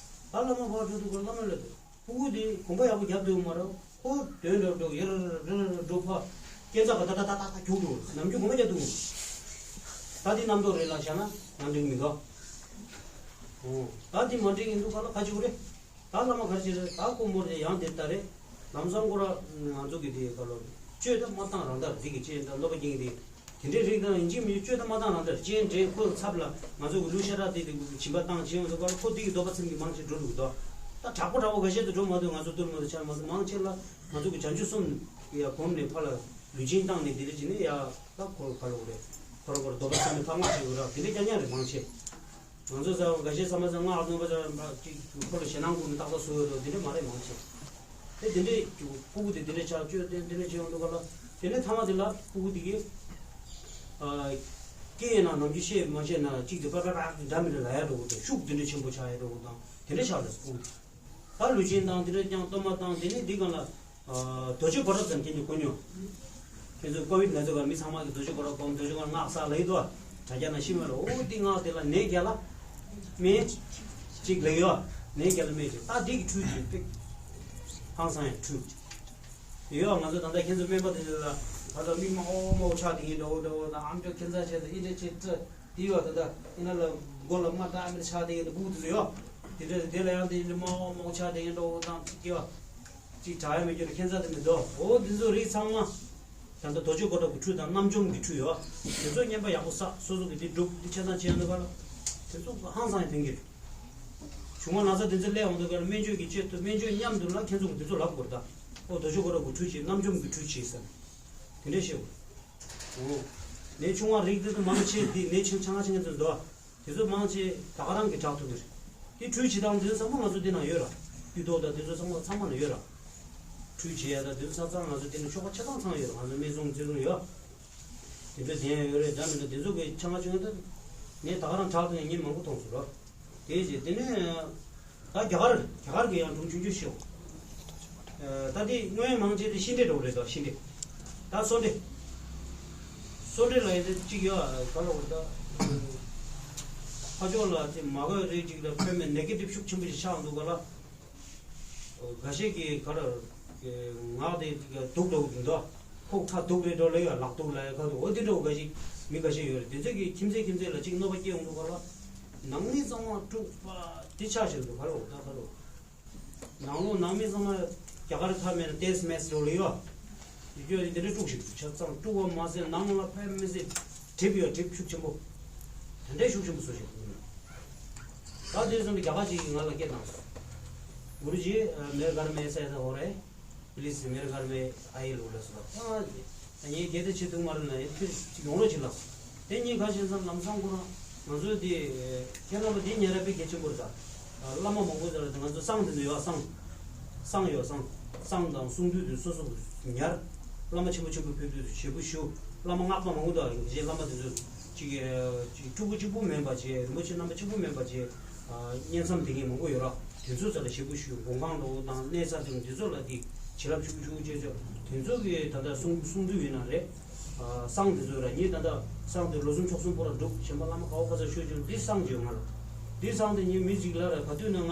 ད་བླ་མ་ཕར་འགྲོ་དུས་ཁོ་བླ་མ་ལ་དུ། སྤུ་གུ་དེ་གོམ་པ་ཡག་པོ་རྒྱབ་འདུག་མ་རེད། ཁོ་དོན་འགྲོ་འགྲོ་ཡར་ར་ར་ར་འགྲོ་ཕ། སྐས་འཛེག་ག་ད་ད་ད་ད་ད་རྒྱུག་འགྲོ་ནམ་རྒྱུན་གོམ་པ་རྒྱབ་འདུག་ད་དེ་རྣམ་རྟོག་རེད་ལ་བཞག་ན་ང་འགྲིག་མི་འདུག་ཨོ། ད་དེ་མ་འགྲིག་ཡིན་འདུག་ག་ལ་ཁ་ཅིག་རེད། ད་བླ་མ་གར་ཅིག་རེད། ད་ཁོ་མོར་དེ་ཡང་དེ་ལྟ་རེད། ལམ་སང་ཁོ་ར་ང་ཚོ་གི་དེ་ག་ལོ་བཅོས་ད་མ་བཏང་རང་ད་རིག་གི་ཅེས་ད་སློབ་པ་རྒྱན་གི་དེ། དེ་འདྲའི་རིགས་དང་ཡིན་གཅིག་མིན་གཅིག་བཅོས་ཐབས་མ་བཏང་རང་འདྲ་སྤྱན་འདྲེན་ཁོའི་ཚབ་ལ་ང་ཚོ་གི་ལུས་ཤ་ཁྲག་དེ་དེ་སྦྱིན་པ་བཏང་བྱེད་ཡོང་དུས་སྐབས་ཁོ་དེ་གི་འདོད་པ་ཚིམ་གི་མང་ཆེ་འགྲོ་འདུག་དོ། ད་དྲག་པོ་དྲག་པོ་འགའ་ཤས་དུ་འགྲོ་མ་ཐུབ། ང་ཚོ་ཏུར་མ་ཐུབ་ཆ་མ་ཐུབ་མང་ཆེ་ལ་ང་ཚོ་གི་བྱང་ཆུབ་གསུམ་ཡ་གོམས་ནས་ཕར་ལ་ལུས་སྦྱིན་བཏང་ནས་དེ་འདྲ་བྱེད་ནས་ཡ་ད་ཁོ་ག་ལོག་རེད། ཁོ་ར་ཁོ་ར་འདོད་པ་ཚིམ་ནས་ཕར་མ་བྱེད་དགོས་ར་དེ་འདྲ་རྐྱང་རྐྱང་རེད་མང་ཆེ། ང་ཚོ་ས་འགའ་ཤས་ས་མ་ས་ང་ཨ་ནོ་པ་ས་ཅིག་ཁོ་ལ་ཞེད་སྣང་ཁུག་ནས་ཏག་ཏག་བཟོ་ཡོད་དོ་དེ་འདྲ་མ་རེད་མང་ཆེ། དེ་དེ་འདྲའི་སྤུ་གུ་དེ་དེ་འདྲའི་ཆགས་བཅོས་དེ་དེ་འདྲའི་བྱེད་ཡོང་འདུག་ག་ལ། དེ་ནས་ཐ་མ་དེ་ལ་སྤུ་གུ་དེ་གིས་སྐད་ཡིན་ན་ནམ་རྒྱུན་བཤད་མ་བཤད་ན་གཅིག་དེ་པ་པ་པ་འདྲ་མི་འདྲ་ལ་ཡ་འགྲོ་གི་འདུག་ཤུགས་དེ་འདྲའི་ཆེན་པོ་ཆགས་ཡ་འགྲོ་གི་དང་དེ་འདྲ་ཆགས་རེད་སྤུ་གུ་དེ། ད་ལུས་སྦྱིན་དང་དེ་འདྲ་ཀྱང་གཏོར་མ་དང་དེ་ནས་འདི་གང་ལ། རྡོ་རྗེ་གོ་ཁྲབ་ཙམ་ཁྱེད་ཀྱིས་གོ་མྱོང་། ཁྱེད་ཚོས་ཀོ་བིད་ནད་ཚོ་ག་མི་ཚང་མ་གི་རྡོ་རྗེ་གོ་ཁྲབ་སྒོམ་རྡོ་རྗེ་གོ་ཁྲབ་སྔགས་བསགས་ལ་ཡི་དོ། དྲ་རྒྱ་ན་ཤི་མ་ལ་འོ་འདི་སྔགས་དེ་ལ་ནད་རྒྱལ་ལ། སྨན། གཅིག་ལེགས་ཡོད། ནད་རྒྱལ་ལ་སྨན་གཅིག་ད་འདི་གི་འཕྲུལ་གྱིས་པིག་ཧང་སང་ཡང་འཕྲུལ། ཡོད་ང་ཚོ་ད་ལྟ་ཁྱེད་ཚོ་སྨན་པ་དེ་ཚོ་ལ་ད་ལྟ་མིག་མ་འོ་མ་འོ་ཆགས་དེ་ཡིན་འདྲ་འོ་འདྲ་འོ་ད་ཨམ་ཅོག་ཁྱེད་ཚ་བྱས་ད་ཨི་འདྲ་བྱེད་ཙི། དེ་ཡོད་ད་ལྟ་ཡིན་ན་ལ་མགོ་ལ་དམར་ཏག་མེར་ཆགས་དེ་ཡིན་ད་སྤུ་གུ་དེ་ཚོ་ཡོད། དེ་འདྲ་དེ་ལ་ཡང་དེ་ཡིན་ད་མ་འོ་མ་འོ་ཆགས་དེ་ཡིན་འདྲ་འོ་ད་དེ་ཡོད། ཅིག་དྲག་ཡ་མེད་རྒྱུ་ལ་ཁྱད་མཚར་དེ་མི་འདུག་འོ་འདི་ཚོ་རིགས་ཚང་མ། ད་ལྟ་རྡོ་རྗེ་གོ་ཁྲབ་ཀྱི་འཕྲུལ་དང་རྣམ་འཇོམས་ཀྱི་འཕྲུལ་ཡོད། དེ་ཚོ་བསྙེན་པ་ཡག་པོ་བསགས་སོ་སོ་གི་དེ་སྒྲུབ་དེ་ཆ་ཚང་བྱས་ཡོང་དུས་ག་ལ། དེ་ཚོ་ཧང་སང་ཡང་ཐོན་གྱི་རེད། བྱུང་བ་ན་ཚ་དེ་ཚོ་སླེབས་ཡོང་དུས་ག་ལ་སྨན་བཅོས་ཀྱི་ཆེད་དུ་སྨན་བཅོས་མཉམ་དུ་ལ་ཁྱེད་ཚོ་གི་དེ་ཚོ་ལབ་དགོས་རེད་ད། ཨོ་རྡོ་རྗེ་གོ་ཁྲབ་ཀྱི་འཕྲུལ་བྱེད་རྣམ་འཇོམས་ཀྱི་འཕྲུལ་བྱེད་ཟེར། དེ་འདྲས་བཤད་དགོས། ཨོ། ནད་ཆུང་བ་རིགས་དེ་ཚོ་མང་ཆེ་དེ་ནད་ཆེན་ཆང་ང་ཆེན་ངན་ཚོ་འདུག་དེ་ཚོ་མང་ཆེ་ད་ག་རང་གིས་དྲག་ཐུབ་ཀྱི་རེད། དེ་འཕྲུལ་བྱེད་སྟངས་དེ་ཚོ་ཚང་མ་ང་ཚོ་འདི་ན་ཡོད་ར། དབུས་ཐོག་དང་དེ་ཚོ་ཚང་མ་ཚང་མ་ན་ཡོད་ར། འཕྲུལ་བྱེད་ཡ་དང་དེ་ཚོ་ཆ་ཚང་ང་ཚོ་འདི་ན་ཆོ་ག་ཆ་ཚང་ཚང་ཡོད་ར། ང་ཚོ་སྨན་སྲུང་རྩེ་སྲུང་ཡོད། དེ་འདྲ་ལྡན་ཡོད་རེད་འདྲ་མི་འདྲ་དེ་ཚོ་གི་ཆང་ང་ཆུང་ཡོད་ད། ངས་ད་ག་རང་དྲག་ཐུབ་ནས་ངས་མང་པོ་མཐོང་སོང་ར། དེ་རྗེས་དེ་ནས། ད་རྒྱ་གར་རྒྱ་གར་གྱི་ཡང་སྒྲུང་ཆུང་ཆུང་ཤོད། ད་དེ་སྔོན་མང་ཆེ་དེ་ཤི་འདྲེ་འགྲོ་རེད་དོ་ཤི་འདྲེ། ད་སོ་འདྲེ། སོ་འདྲེ་ལ་ཡི་དེ་གཅིག་ཡོད་ག་ལ་འོ་ད། ཕ་ཕྱོགས་ལ་དེ་མ་གོས་རིགས་གཅིག་ལ་ཕན་མེད་ནེ་གེ་ཊིབ་ཤུགས་ཆེན་པོ་ཞིག་ཆགས་འདུག་ག་ལ། འགའ་ཤས་ཀྱིས་ག་རེ། ངག་དེ་དུག་འདྲ་བོ་འདུག་ཁོག་ཁ་དུག་རེད་འགྲོ་ལ་ཡ་ལག་དུག་ལ་ཡ་ཁ་དུག་འོ་དེ་འདྲ་བོ་འགའ་ཞིག་མི་འགའ་ཤས་ཡོད་རེད། དེ་ཚོ་གིས་ཁྱིམ་མཚེས་ཁྱིམ་མཚེས་ལ་གཅིག་གནོད་པ་སྐྱེལ་ཡོང་འདུག་ག་ལ། ནང་མི་གཙང་མ་དཀྲུགས་པ་དེ་ཆགས་བཞིན་འདུག་ག་ལ་འོ་ད་ག་ལ། ནང་ལོགས་ནང་མི་ཚང་མ་རྒྱ་གར་ཁ་མེད་ན་ཏེས་མེས་འགྲོ་ལ་ཡོད། ཡོད་དེ་འདྲ་དཀྲུགས་བཞིན་འདུག་ཆ་ཚང་དཀྲུགས་པ་མ་ཟད་ནང་ལ་དཔེ་མི་སྲིད་གྲིབ་ཡོད་གྲིབ་ཤུགས་ཆེན་པོ། དེ་འདྲའི་ཤུགས་ཆེན་པོ་བཟོ་བཞིན་འདུག་ད་དེ་ཙམ་རྒྱ་གར་ཅིག་གིས་ང་ལ་སྐད་བཏང་སོང་། གུ་རུ་ཇི་མེར་གར་མེ་ས་ཡ་ས་ཧོ་རེ། Please, मेरे घर में आइए लोग रस बात। हाँ जी। ངས་སྐད་ཆ་བྱེད་ཐུབ་མ་རེད་ན་ཡང་ཕྱིར་ཅིག་ཡོང་རོགས་བྱེད་ལགས། དེ་གཉིས་ཁ་ཤས་ཙམ་ལམ་སང་ཁོ་རང་ང་ཚོའི་དེ་ཁྱེད་རྣམ་པ་དེ་ཉེ་ར་དཔེ་གལ་ཆེན་པོ་རེད་ད། བླ་མ་མང་པོ་ཟེར་ལ་དེ་ང་ཚོ་བསང་དེ་འདྲ་ཡོད་བསང་། བསང་ཡོད་བསང་། བསང་དང་གསུང་འདུས་དེ་སོ་སོ་ཉར། བླ་མ་ཆེན་པོ་ཆེན་པོ་ཕེབས་དུས་སུ་ཞེ་པོ་ཞུ། བླ་མ་སྔགས་པ་མང་པོ་དང་རིན་པོ་ཆེ་བླ་མ་དེ་ཚོ་ཅིག་ཅིག་སྤྲུལ་སྐུ་གཅིག་པུ་མིན་པ་བྱས་རིན་པོ་ཆེ་རྣམ་པ་གཅིག་པུ་མིན་པ་བྱས། བསྙེན་མཚམས་དེ་གའི་མང་པོ་ཡོད་ར། དེ་ཚོ་ཚོ་ལ་ཞེ་པོ་ཞུ་དགོངས་ཁང་འགྲོ་དང་གནས་ས་དེ་ཚོ་ལ་དེ་ བྱིན་རླབས་ཆུང་ཆུང་བྱས་བྱས་དེ་ཚོ་གི་ད་ལྟ་གསུང་གསུང་དུས་ཡིན་ན་རེད། ཨ་བསང་དེ་ཚོ་ར་ངས་ད་ལྟ་བསང་དེ་ལོ་གསུམ་ཕྱོགས་གསུམ་པོ་ར་འདུག་གཞན་པ་བླ་མ་ག་བ་ག་ས་ཤོད་ཀྱང་འདི་བསང་བྱས་ང་ལ། འདི་བསང་དེ་ངས་མི་གཅིག་ལ་ར་ག་དུས་ན་ང་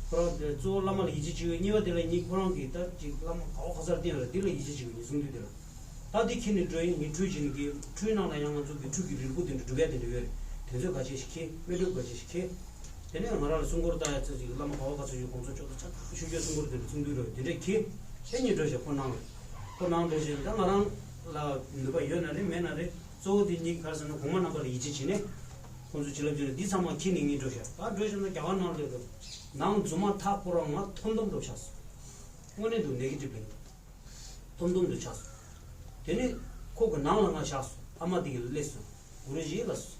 ཁོ་རང་དེ་གཙོ་བོ་བླ་མ་ལ་ཡིད་ཆེས་བྱེད་འོས། གཉིས་པ་དེ་ལ་ངས་ཁོ་རང་གི་ད་ཅིག་བླ་མ་ག་བ་ག་སར་བསྟེན་ར་འདི་ལ་ཡིད་ཆེས་བྱེད་འོས་ངས་གསུང་དུས་དེ་ལ། ད་འདི་ཁྱེར་ནས་འགྲོ་ཡིན། ངས་ཁྲུས་བྱེད་ནས་གི་ཁྲུས་ནང་ལ་ཡང་ང་ཚོ་གི་ཁྲུས་ཀྱི་རིལ་བུ་དེ་འདྲ་སྒྲུབ་ཡ་དེ་འདྲ་ཡོད་རེད། དེ་ཚོ་ག་ཅེས་ཤིག་ཁྱེར། སྨན་སྒྲུབ་ག་ཅེས་ཤིག་ཁྱེར། དེ་ནས་ང་རང་ལ་གསུང་མགུར་ལྟ་ཡ་ཚོ་ཅིག་བླ་མ་ག་བ་ག་ཚོ་ཡོད་ཁོང་ཚོ་ཅོག་ཙེ་ཆ་ཚང་ཤོད་རྒྱུའི་གསུང་མགུར་དེ་འདྲ་གསུང་དུས་རེད། དེ་འདྲ་ཁྱེར། ཨེ་ཉིད་འགྲོ་ཤག་ཁོ་ནང་ལ། ཁོ་ནང་འགྲོ་ཤག་ད་ང་རང་ལ་ནུས་པ་ཡོད་ན་རེད་མེད་ན་རེད། གཙོ་བོ་དེ་ཉིད་ག་རེ་ཟེར་ན་གོང་མ་རྣམ་པ་ལ་ཡིད་ཆེས་བྱས་ནས། ཁོང་ཚོ་བྱིན་རླབས་བྱས་ནས་འདི་ཚང་མ་ཁྱེར་ནས་ངས་འགྲོ་ཤག་ད་འགྲོ་ཤག་ན་རྒྱ་གར་ནང་ལ་ནང་རྫུན་མ་ཐག་པོ་རང་ང་ཐོམ་ཐོམ་འགྲོ་ཤག་སོང་། དངོས་གནས་འདུག་ནེ་གེ་ཊིབ་ལེན། ཐོམ་ཐོམ་དུ་ཆགས་སོང་། དེ་ནས་ཁོ་གི་ནང་ལ་ང་བཞག་སོང་། ཨ་མ་དེ་གི་སླེབས་སོང་། གུ་རུ་ཇི་ལབ་སོང་།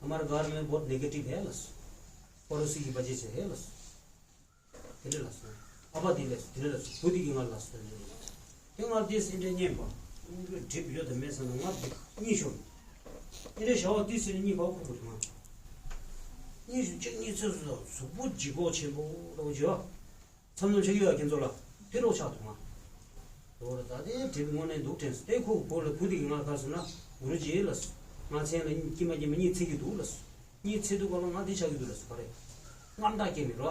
हमारे घर में बहुत नेगेटिव है ལབ་སོང་། पड़ोसी की वजह से है ལབ་སོང་། དེ་འདྲ་ལབ་སོང་། ཨ་ཕ་དེ་སླེབས་སོང་། དེ་འདྲ་ལབ་སོང་། བུ་དེ་གི་ང་ལ་ལབ་སོང་། དེ་ང་དེ་སེ་འདྲ་སྙན་པ། འདི་འགྲིག་ཡོད་དམ་མེད་ཟེར་ན་ང་དེ་གཉིད་ཤོར། དེ་འདྲ་བྱ་བ་དེ་སེ་ནས་གཉིད་ཁུག་ཁུག་ང་། གཉིད་ཤོར་གཅིག་གཉིད་ཚོད་སོང་། གཟུགས་པོ་ལྗིད་ཁོག་ཆེན་པོ་འདྲ་བོ་བྱེད་བ། མཚམས་མཚམས་ཆགས་ཀྱི་ཡོད་ཁྱེད་ཚོ་ལ། དེ་རོགས་ཆགས་འདུག་ང་། འོ་ར་ད་དེ་དྲིལ་དངོས་གནས་འདུག་དྲན་སོང་། དེ་ཁོ་གི་བུ་ལ་བུ་དེ་གི་ང་ལ་ག་ཟེར་ན་གུ་རུ་ཇི་ལབ་སོང་། ང་མཚན་ལ་དཀྱིལ་མ་དཀྱིལ་མ་གཉིད་ཚིག་གི་འདུག་ལབ་སོང་། གཉིད་ཚིག་དུས་ག་ལ་ང་འདི་ཆགས་ཀྱི་འདུག་ལབ་སོང་། ག་རེ། རྔམ་སྟག་སྐྱེས་ནས་རོ།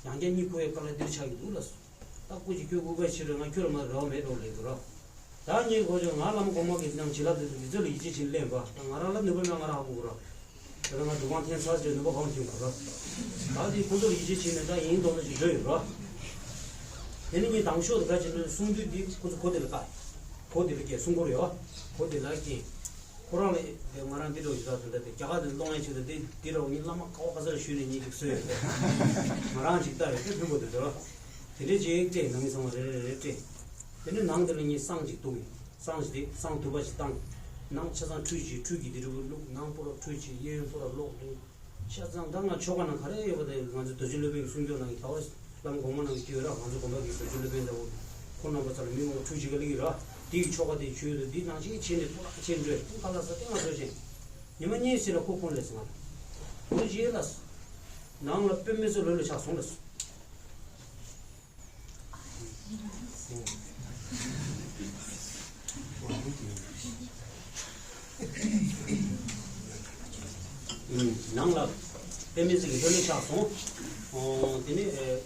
ཡང་བསྐྱར་གཉིད་ཁུག་ཡས་སྐབས་ལ་འདིར་ཆགས་ཀྱི་འདུག་ལབ་སོང་། ད་སྐུ་མཁྱེན་ཁྱོད་སྐུ་པར་ཕྱིར་རོགས། ང་ཁྱོད་ལ་མ་རེ་བ་མེད་འགྲོ་ལེ་འདུག་རོ། ད་ངས་གོ་ཆོད། ང་བླ་མ་གོང་མ་གི་རྣམས་བྱིན་རླབས་དེ་ཚོ་འདི་ཚོ་ལ་ཡིད་ཆེས་བྱེད་ལེན་པ། ད་ང་རང་ལ་ནུས་པ་མེད། ང་རང་ཧ་གོ་གི་རོ། ད་ང་དུ་ཁང་འཐེན་ཚར་རྗེས་ནུས་པ་གང་ཐོན་གོ་རོ། ད་དེ་ཁོ་ཚོ་ལ་ཡིད་ཆེས་བྱེད་ནས་ད་ཡིན་མདོག་ནས་ཅིག་འགྲོ་ཡོད་རོ། དེ་ནས་ངས་དང་ཤོག་ཏུ་ག་བྱེད་ནས་གསུང་དུས་འདི་ཁོ་ཚོ་གོ་དེ་ལ་བལྟ། གོ་དེ་ལ་སྐྱེས་གསུང་གོ་རེད་བ། གོ་དེ་ལ་སྐྱེས། ཁོ་རང་ལ་དེ་ང་རང་འདི་འདྲ་ཞིག་ད་དེ་འདྲ་དེ་རྒྱ་གར་དེ་སློང་ཡས་ཆེད་དུ་དེ་འདི་ར་ངའི་བླ་མ་ག་བ་ག་ས་ལ་ཞུས་ནས་ངས་ཅིག་གསོས་ཡོད་དེ། ང་རང་ཅིག་ལྟ་ཡོད་དེ་ཕུལ་དགོས་དེ་འདྲ་བ། དེ་འདྲའི་ཅིག་སྐད་ནང་མི་ཚང་མ་རེ་རེ་རེ་སྤྲད། དེ་ནས་ནང་དེ་ལ་ངས་བསང་ཅིག་བཏུང་ཡིན། བསང་ཞིག་དེ་བསང་དུ་བ་ཞིག་བཏང་། ནང་ཆ་ཚང་ཁྲུས་ཅིག་ཁྲུས་ཀྱི་དེ་འདྲ་བོ་བླུགས། ནང་པོ་ར་ཁྲུས་ཅིག་གཡས་གཡོན་པོ་ར་ལོག་འདུག་ཤ་ཚང་ད་ང་ཆོ་ག་ནང་ག་རེ་ཡོད་པ་དེ་ང་ཚོ་རྡོ་རྗེ་སློབ་དཔོན་གྱི་གསུང་སྐྱོར་ནང་གི་ད་བ་བླ་མ་གོང་མ་ནང་གི་སྐྱོ་ར། ང་ཚོ་དགོན་པ་གི་རྡོ་རྗེ་སློབ་དཔོན་ལྟ་བུ་ཁོ་རྣམ་པ་ཚོ་ལ་མི་མང་པོ་ཁྲུས་ཅིག་ག་ལི་ཡི་ར། དེ་ཡི་ཆོ་ག་དེ་ཆོས་དུ་འདི་ནང་ཅིག་བྱས་ནས་ཐོག་ལ་ཆེན་འགྲོས་ཁ་ལ་ས་སྟེང་ལ་འགྲོས་ཤིང་། ཉི་མ་གཉིས་ཟིན་ལ་ཁོ་ཕོན་ལས་སོང་ང་། ཁོ་རྗེས་ལ་སོང་། ནང་ལ་དཔེ་མི་སྲིད་ལོས་ལོས་ཆགས་སོང་ལ་སོང་། ནང་ལ་དཔེ་མི་སྲིད་ཀྱི་ལྷོད་ལྷོད་ཆགས་སོང་། ཨོ། དེ་ནས་ཨེ།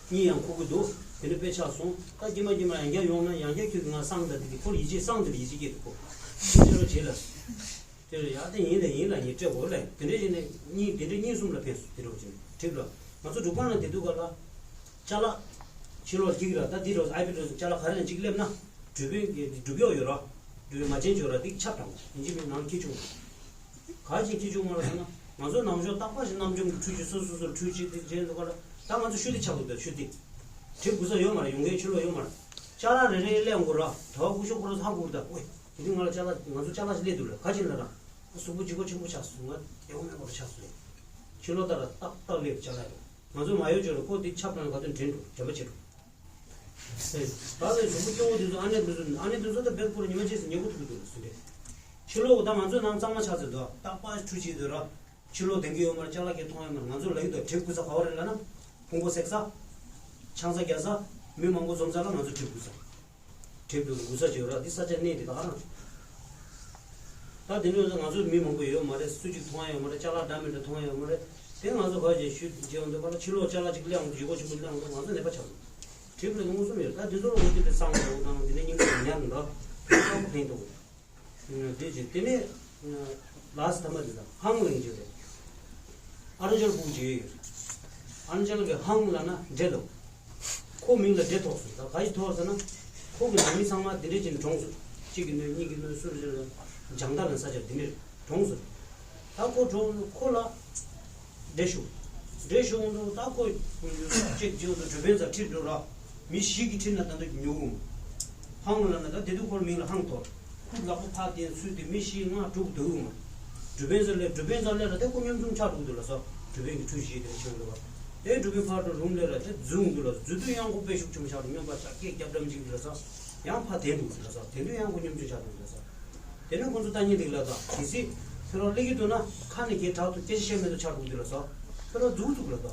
གཉིད་ཡང་ཁུག་གི་འདུག་དེ་ནས་དཔེ་ཆགས་སོང་། ད་ཀྱེ་མ་ཀྱེ་མ་ཡང་བསྐྱར་ཡོང་ན་ཡང་བསྐྱར་ཁྱོད་ཀྱིས་ང་བསང་དང་དེ་དེ་ཁོ་ལ་ཡིད་ཆེས། བསང་དེ་ལ་ཡིད་ཆེས་སྐྱེས་འདུག་ཁོ། ཁྱེད་ཚོ་རྗེས་ལ། དེ་ལ་ཡ་དེ་ཡིན་ལ་ཡིན་ལ་ཡིན་སྤྲད་དགོས་ལ། དེ་འདྲ་བྱས་ནས་གཉིད་དེ་འདྲ་གཉིད་གསུམ་ལ་ཕན་སོང་། དེ་འདྲ་བྱས་ནས་གྲིབ་ལ་ང་ཚོ་སྒྲུབ་ཁང་ལ་བསྡད་དུས་ག་ལ། ཅ་ལག་ཕྱི་ལོགས་ལ་འཁྱེར་གི་ར། ད་འདི་རོ་ཨའི་པེ་ཌི་རོ་ཅ་ལག་ག་རེ་ཡང་གཅིག་སླེབས་ན། སྒྲུབ་པའི་སྒྲུབ་གཡོག་ཡོད་ར། སྒྲུབ་པའི་མ་བྱན་ཅིག་ཡོད་ར། འདི་ཆབ་དྲངས་ཡིན་གཅིག་མིན་ནང་འཁྱེར་བཅུག་ག་ཅིག་འཁྱེར་བཅུག་མ་ར་ཟེར་ན། ང་ཚོ་ནང་ཆོས་རྟག་པར་ཞིག་རྣམ་འཇོམས་ཀྱི་ཁྲུས་ཀྱི་སོ་སོ་སོར་ཁྲུས་བྱེད་དེ་བྱེད་འདུག་ག་ལ། ད་ང་ཚོ་ཤུལ་དེ་ཆགས་འདུག་ད་ཤུལ་དེ། གྲིབ་དགུ་ས་ཡོད་མ་ར། ཡོང་མཁན་ཕྱི་ལོགས་ཡོད་མ་ར། ཅ་ལག་རེ་རེ་སླེབས་འགོ་ར། དྲ་བ་སྐུ་ཞབས་ཁོ་རང་ཧ་གོ་ར། ད་ཨོའི། དེ་དུས་ང་ལ་ཅ་ལག་ང་ཚོ་ཅ་ལག་ཞིག་སླེབས་འདུག་ལ། ག་ཅིག་ལ་ར། གཟུགས་པོ་ལྗིད་ཁོག་ཆེན་པོ་ཆགས་སོང་། ང་ཡོང་མེད་པ་ར་ཆགས་སོང་། ཕྱི་ལོགས་ད་ར་ཏག་ཏག་སླེབས་ཅ་ལག་ར། ང་ཚོ་མ་ཡོད་ཅོག་ལ་ཁོ་དེ་ཆབ་དང་ག་དོན་དྲན་འགྲོ། དྲན་པ་བྱེད་འགྲོ། ད་ལས་གཞུག་གུ་སྐྱོ་བོ་དེ་ཚོ་ཨ་ནེ་དེ་ཚོ་ཨ་ནེ་དེ་ཚོ་ད་བེད་སྐོར་ཉི་མ་གཅིག་ཙམ་ཉལ་གོ་ཐུབ་ཀྱི་འདུག་ཟེར་རེད། ཕྱི་ལོགས་ད་ང་ཚོའི་ནང་གཙང་མ་ཆགས་ཚར་འདུག་རྟག་པར་ཁྲུས་བྱེད་འདུག་ར། ཕྱི་ལོགས་བསྡད་ཀྱི་ཡོད་མ་རེད། ཅ་ལག་གས་མཐོང་ཡོད་མ་རེད། ང་ཚོ་ལ་ཡོད་དོ། གྲིབ་དགུ་ས་ག་བ་རེད་ལབ་ན། ཕུང་པོ་སྲེག་ས། ཆང་ས་རྒྱག་ས། མི་མང་པོ་འཛོམས་ས་ལ་ང་ཚོ་གྲིབ་དགུ་ས། གྲིབ་དགུ་ས་བྱེད་ར། འདི་ས་ཆ་གནས་དེ་ད་ག་རང་། ད་དེ་འདྲ་ཡོད་ཙང་ང་ཚོ་མི་མང་པོ་ཡོད་མ་རེད། སུ་གཅིག་མཐོང་ཡ་ཡོད་མ་རེད། ཅ་ལག་འདྲ་མི་འདྲ་མཐོང་ཡ་ཡོད་མ་རེད། དེ་ང་ཚོ་ག་བྱས་ཤུལ་བྱས་ཡོང་དུས་ག་ལ་ཕྱི་ལོགས་ཅ་ལག་ཅིག་སླེབས་ཡོང་དུས་ལྗིད་ཁོག་ཆེན་པོ་སླེབས་ཡོང་དུས་ང་ཚོ་ནད་པ་ཆགས་སོང་། གྲིབ་ལ་མངོན་སུམ་ཡོད། ད་དེ་ཚོ་ལ་འོ་དེ་དེ་གསང་བ་འོ་དང་དེ་ནས་སྙིང་པོ་ཉར་འདུག་དེ་གསང་བ་ཕན་འདུག་དེ་རྗེས་དེ་ནས་ལ་སི་ཐ་མ་དེ་དང་ཧང་ལེང་ཅིག་རེད། ཨ་རུ་ཅལ་ཕུག་ཅིག་ཡོད། ཨ་རུ་ཅལ་གི་ཧང་ལབ་ན་འདྲེ་ལོ། ཁོ་མིང་ལ་འདྲེ་ཐོགས་སོང་། ད་ག་ཞིག་ཐོགས་ཟེར་ན། ཁོ་གི་ནང་མི་ཚང་མ་དེ་འདྲས་ཅིག་གྲོངས་སོང་། གཅིག་གིས་གནོད། གཉིས་ཀྱིས་གནོད། གསུམ་གྱིས་གནོད། སྦྱང་བརྡར་ལ་ས་ཆ་དེ་འདྲས་གྲོངས་སོང་། ད་ཁོ་གྲོངས་ཁོ་ལ་འདྲེ་ཤོར། འདྲེ་ཤོར་འདུག་ད་ཁོ་གཅིག་བྱེད་འདུག་འགྲུལ་པའི་རྩར་ཁྲིད་འགྲོ་ར། མི་བཞི་གིས་ཁྲིད་ན་ད་འདི་ཉོ་གི་མ། ཧང་ལབ་ན་ད་དེ་དུས་ཁོ་ལ་མིང་ལ་ཧང་ཐོགས། ཁོ་ལག་པ་ཕར་བསྟན་ཚུར་བསྟན་མི་བཞི་ལྔ་དྲུག་འདུག་གི་མ། འགྲུལ་པའི་རྩར་སླེབས། འགྲུལ་པའི་རྩར་སླེབས་ལ་དེ་ཁོ་གཉོམ་ཆུང་ཆགས་འགྲོ་གི་འདུག་ལ་སོ། འགྲུལ་པའི་གི་ཁྲུས་གཞི་དེ་ཆེན་འདུག་བ། དེ་འགྲུལ་པའི་ཕར་འགྲོ་རུང་སླེབས་ལ་དེ་རྫུན་འདུག་ལ་སོ། རྫུན་དུ་ཡང་ཁོ་དཔེ་ཤུགས་ཆེན་པོ་ཆགས་འགྲོ། སྨྱོན་པ་ཆགས་སྐད་རྒྱབ་འགྲམ་གཅིག་འདུག་ལ་སོ། ཡང་ཕར་དེ་འདུག་ལ་སོ། དེ་དུས་ཡང་ཁོ་གཉོམ་ཆུང་ཆགས་འགྲོ་ལ་སོ། དེ་ནས་ཁོ་ཚོ་ལྟ་ཉན་འདུག་ལ་ད་གལ་སྲིད་ཁྱོད་རང་སླེབས་ཀྱི་འདུག་ན་ཁ་ནས་གད་དྲག་ཏུ་སྐད་ཆ་བཤད་མེད་དུ་ཆགས་འགྲོ་གི་འདུག་ལ་སོ། ཁྱོད་རང་རྫུན་འདུག་ལ་ད།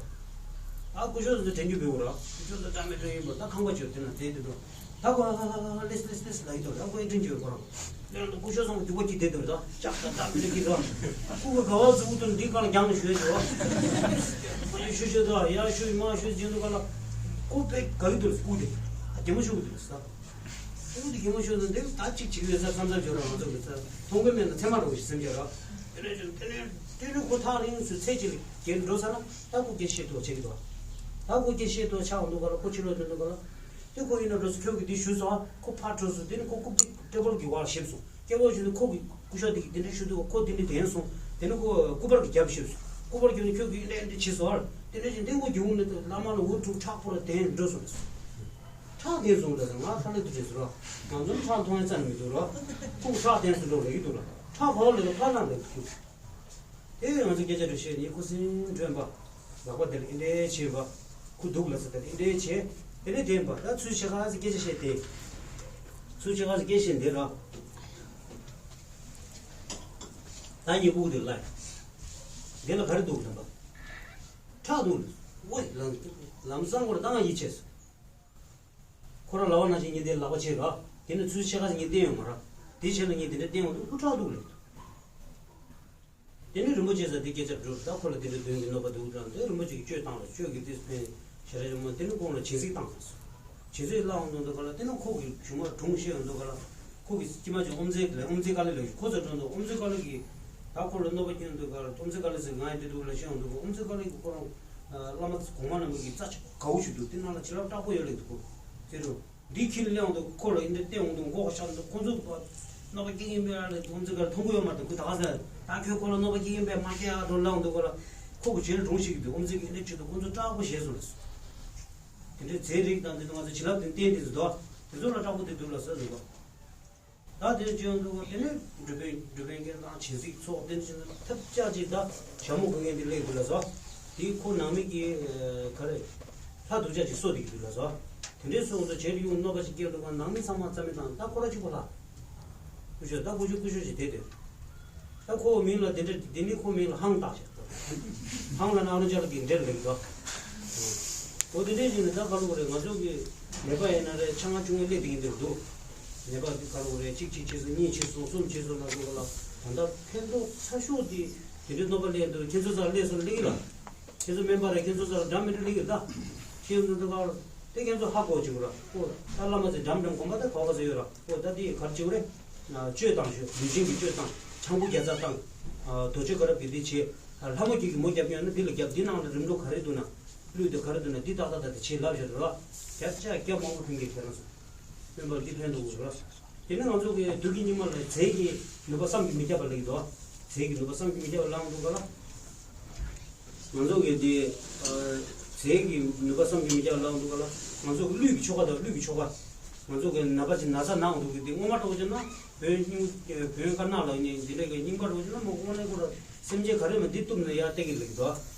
ཨ་སྐུ་ཞབས་ཚོ་དྲན་རྒྱུ་བོད་ར། སྐུ་ཞབས་ཚོ་ད་མི་དྲན་ཡིན་པ་ད་ཁང་པ་བྱོས་དེ་ན་དེ་དེ་དུ། ད་ཁོ་ཨ་ཨ་ཨ་ཨ་ལེས་ལེས་ལེས་ལ་ཡིན་དོ། ད་ཁོ་ཨེ་དྲན་གྱི་ཡོད་ཁོ་རང་། དེ་ན་སྐུ་ཞབས་ཚོ་སྡུག་པ་གྱིས་དེ་དུ་ད་ལྕགས་ད་ད་མི་དྲན་གྱི་ར། སྐུ་ག་ག་བ་ཟུག་དུ་འདི་གང་རྒྱང་ཞུས་ཞུ་བ། ཞུ་ཞུ་དུ་ཡ་ཞུ་མ་ཞུ་ཅན་དུ་ག་ལ། སྐུ་དཔེ་ག་གི་དུ་སྐུ་དེ་ཨ་རྒྱ་མ་ཞུ་གི་དུ་ས། ཨོ་དེ་གད་མོ་ཤོར་ནས་འདི་ད་ཅིག་ཅིག་ཡོད་ས་བསམ་ཚར་བྱོས་ར། ང་ཚོ་གི་ས་མཐོང་གི་མེད་ན་ཚེར་མ་འགྲོ་གི་སེམས་ཀྱི་ར། དེ་ནས་ཅུང་དེ་ནས་དེ་ནས་ཁོ་ཐག་རིང་སུ་ཚེ་གཅིག་ལ་རྒྱལ་འགྲོ་ས་ན་ད་ཁོ་སྐད་བཤད་ཐུབ་བྱེད་ཀྱི་འདུག་ད་ཁོ་སྐད་བཤད་ཐུབ་ཆགས་འདུག་ག་ལ། ཁོ་ཕྱི་ལོགས་དེ་འདུག་ག་ལ། དེ་ཁོ་ཡིན་ན་འགྲོ་ས་ཁྱོད་ཀྱིས་འདི་ཞུས་སོང་ཨ། ཁོ་ཕར་འགྲོ་སོང་། དེ་ནས་ཁོ་རྐུབ་སྟེགས་ཊེ་བལ་གྱི་བར་ལ་ཞེབས་སོང་། སྐད་བོ་ཞུས་ནས་ཁོ་གི་སྐུ་ཞབས་དེ་གིས་དེ་འདྲ་ཞུ་འདུག་ཁོ་དེ་འདྲ་དེན་སོང་། དེ་ནས་ཁོ་སྐུ་པར་གྱི་རྒྱབ་ཞེབས་སོང་། སྐུ་པར་གྱི་ནས་ཁྱོད་ཀྱིས་འདྲ་འདྲ་བྱས་སོང་ཨ། དེ་འདྲ་བྱས་འདི་ཁོ་གྱོང་ནས་བླ་མ་ལ་འུ་ཐུག་ཁྲག་པོ་ར་དེན་འགྲོ་སོང་ཟེར། ཁྲག་དེ་བཟུང་ལ་ང་ཁ་ལེ་དུ་བྲེས་སུ་རོ། ང་ཚོ་ཁྲག་མཐོང་ཡ་རྩ་ནས་མི་འདུག་རོ། ཁོང་ཁྲག་དེ་སུ་འགྲོ་ལ་ཡི་འདུག་ལ། ཁྲག་ག་བ་ལ་ལ་ཕར་ལ་ལ་འདུག་དེ་ང་ཚོ་སྐད་ཆ་རེ་བཤད་ནས་ཁུ་སིམ་ཐོན་པ། ལག་པ་དེ་ལ་ཨིན་དྲེ་བྱེད་པ། ཁུ་འདུག་ལ་ས་དེ་ལ་ཨིན་དྲེ་བྱེད། དེ་ནས་དྲན་པ་ད་ཚུལ་ཆེ་ཁ་ས་སྐད་ཆ་བཤད་དེ། ཚུལ་ཆེ་ཁ་ས་སྐད་བཤད་འདི་རོ། ད་ཉིན་ཕུག་དེ་ལ། འདི་ལ་ག་རེ་འདུག་དྲན་པ། ཁྲག་འདུག་ལ། ཝེ་ལམ་ལམ་སང་བར་ད་ང་ཡིད་ཆེས་སོ། ཁོ་རང་ལབ་པ་ནང་བཞིན་ཉིན་དེ་ལག་པ་ཕྱེས་ར། དེ་ནས་ཚུལ་ཆེ་ཁ་ས་ཉིན་བསྟན་ཡོང་མ་ར། དེ་བྱས་ན་ཉིན་དེ་འདྲ་བསྟན་ཡོང་དུས་ཁོ་ཁྲག་འདུག་ལབ་འདུག་དེ་ནས་རིན་པོ་ཆེ་ས་དེ་སྐད་ཆ་སྒྲུབ་ད་ཁོ་ལ་དེ་འདྲ་དོན་གྱི་གནོད་པ་འདུག་དྲན་དེ་རིན་པོ་ཆེ་གིས་གཅོད་བཏང་ལ་གཅོད་ཀྱི་དེ་ཕན་ཞེ་ར་ཡོང་མ་དེ་ནས་ཁོང་ལ་བྱིན་ཚིག་བཏང་སོང་། བྱིན་ཚིག་བླངས་འདུག་འདུག་ག་ལ་དེ་ནས་ཁོ་གི་གཞུང་མ་གྲུང་བཤད་འདུག་ག་ལ། ཁོ་གི་སྐྱེས་མ་ཅིག་ཨོམ་ཚེ་ལ་ཨོམ་ཚེ་དཀའ་ལས་ལ་ཁོ་ཚོ་གྲོང་དུ་ཨོམ་ཚེ་དཀའ་ལས་ཀྱི་ད་ཁོ་ལ་གནོད་པ་སྐྱོན་འདུག་ག་ལ། ཨོམ་ཚེ་དཀའ་ལས་ཟེར་ང་ཡི་དེ་འདུག་ལ་བཤད་འདུག་ག་ཨོམ་ཚེ་དཀའ་ལས་ཀྱི་ཁོ་རང་བླ་མ་གོང་མ་རྣམས་ཀྱི་རྩ་ཆེ་དགའ་བོ་ཞིག་འདུག་དེ་ནང་ལ་བྱིན་རླབས་དྲག་པོ་ཡོད་ལེགས་འདུག་གོ། ཚེ་རུ། འདི་ཁྱི་ལ་སླེབས་འདུག་ཁོ་ལ་ཡིན་འདི་བལྟས་འོང་འདུག་མགོ་ཤག་འདུག་ཁོ་ཚོ་གནོད་པ་སྐྱེལ་གྱིན་པའི་ཨ་ལས་འདུག་ཨོམ་ཚེ་དཀའ་ལས་མཐོང་གི་ཡོད་མ་རེད། ཁོ་ད་ག་ཟེར་ད་ཁྱོད་ཁོ་ལ་གནོད་པ་སྐྱེལ་གྱིན་པའི་མ་སྐྱེལ་ཨ་འགྲོ་ལབ་འདུག་ག་ལ། ཁོ་གི་བྱིན་རླབས་གྲུང་ཞིག་འདུག་ཨོམ་ཚེ་གིས་འདི་བྱེད་འདུག་ཁོ་ཚོ་དྲག་པོ་ཞེད་སོང་ལ། དེ་འདྲའི་རྫས་རིགས་དང་དེ་ཚོ་ང་ཚོ་བྱིན་རླབས་དེ་བསྟན་དེ་ཚོ་འདུག་དེ་ཚོ་ལ་དྲག་པོ་དེ་འདུག་ལ་ཟེར་འདུག་ད་དེ་བྱས་འདུག་དེ་ནས་འགྲུལ་པའི་འགྲུལ་པའི་སྐད་དང་བྱིན་ཚིག་ཚོགས་དེ་འདྲ་བྱས་ན་ཐབས་ཆག་ཅིག་ད་ཞྭ་མོ་གོན་མཁན་དེ་སླེབས་འདུག་ལ་ཟོ། དེ་ཁོ་ནང་མི་གི་ག་རེ། ལྷ་གདུལ་བྱ་ཅིག་གསོ་དེ་གི་འདུག་ལ་ཟོ། དེ་འདྲའི་སོང་ཚོ་བྱེད་ཡོང་གནོད་པ་ཞིག་སྐྱེལ་འདུག་ག་ནང་མི་ཚང་མ་རྩ་མེད་བཏང་ད་ཁོ་ར་གཅིག་པོ་ལྷ། སྐུ་ཞབས་ད་སྐུ་ཞབས་སྐུ་ཞབས་ཞིག་དེ་དེ། ད་ཁོ་མིང་ལ་དེ་འདྲ་དེ་ནི་ཁོ་མིང་ལ་ཧང་བཏགས་ཤག་ཧང་ལ་ནང་རུ་ཅག་ལ་གི་འདྲེར་ལེགས་འགྲོ། འོ་དེ་འདྲའི་ཞིག་ནི་ད་ག་ལུགས་རེད། ང་ཚོ་གི་ནད་པ་ཡིན་ན་རེད་ཆ་ང་ཆུང་ངུ་སླེབས་དེ་གི་འདིར་འདུག་ནད་པ་གི་ག་ལུགས་རེད། གཅིག་གཅིག་བྱས་སོང་གཉིས་བྱས་སོང་གསུམ་བྱས་སོང་ལ་འདུག་ག་ལ། ད་ལྟ་ཕན་ཐོགས་ཚ་ཤོས་དེ་དེ་འདྲའི་གནོད་པ་སླེབས་འདུག་ཁྱེད་ཚོ་ཚ་སླེབས་སོང་སླེབས་ལ། ཁྱེད་ཚོ་སྨན་པ་རེད། ཁྱེད་ཚོ་ཚ་ལ་འགྲམ་མི་འདྲ་སླེབས་ཡོད་ད། ཁྱེད་ཚོ་འདུག་ག་ལ། དེ་ཁྱེད་ཚོ་ཧ་གོ་བྱེད་དགོས་ར། ཨོ་ད་བླ་མ་ཚོས་འགྲམ་འགྲམ་གོམ་པ་ད་གོ་ག་ཚོད་ཡོད་ར། ཨོ་ད་དེ་ག་རེ་བྱེད་དགོས་རེད། གཅོད་བཏང་ཞུ་ལུས་སྦྱིན་གྱི་གཅོད་བཏང་། ཆང་བུ་བརྒྱ་རྩ་བཏང་། རྡོ་གཅོད་ག་རེ་བི་དེ་བྱེད། ལྷ་མོ་རྒྱུད་ཀྱི་མོ་རྒྱབ་ཡོང་ན་འདི་ལ་རྒྱབ། འདི་ནང་ལ་རིམ་གྲོ་ག་རེ་འདུག་ན། གླུད་དེ་ག་རེ་འདུག་ན་འདི་ཏག་ཏག་ཏག་ཏག་བྱེད་ལབ་བཞག་ར། རྒྱབ་ཆ་རྒྱབ་མང་པོ་ཕན་གྱི་ཁྱེད་རང་ཚོ། སྨན་པར་འདི་ཕན་འདུག་ར། དེ་ནི་ང་ཚོ་གི་དུས་ཀྱི་སྙིགས་མ་ལ་རྫས་ཀྱི་ནུས་པ་བསམ་གྱིས་མི་ཁྱབ་པ་ལ་ཡིན་དོ། རྫས་ཀྱི་ནུས་པ་བསམ་གྱིས་མི་ཁྱབ་པ་ལའང་འདུག་ག་ལ། ང་ཚོ་གི་དེ། རྫས་ཀྱི་ནུས་པ་བསམ་གྱིས་མི་ཁྱབ་པ་ལའང་འདུག་ག་ལ། ང་ཚོ་གི་གླུད་ཀྱི་ཆོ་ག་དང་གླུད་ཀྱི་ཆོ་ག་ང་ཚོ་གི་ན་པ་ཅིག་ན་ཚ་ནའང་འདུག་གི་དེ་སྔོན་མ་འགྲོ་བྱས་ན་བོན་སྙིང་བོན་དཀར་ནག་ལ་ནི་འདི་འདྲ་གི་རྙིང་པ་འགྲོ་བྱས་ན་མོ་དངོས་གནས་ཁོ་ར་སེམས་ཅན་ག་རེ་མ་འདི་གཏུབ་ནས་ཡར་བཏེག་གི་ལེགས་དོ།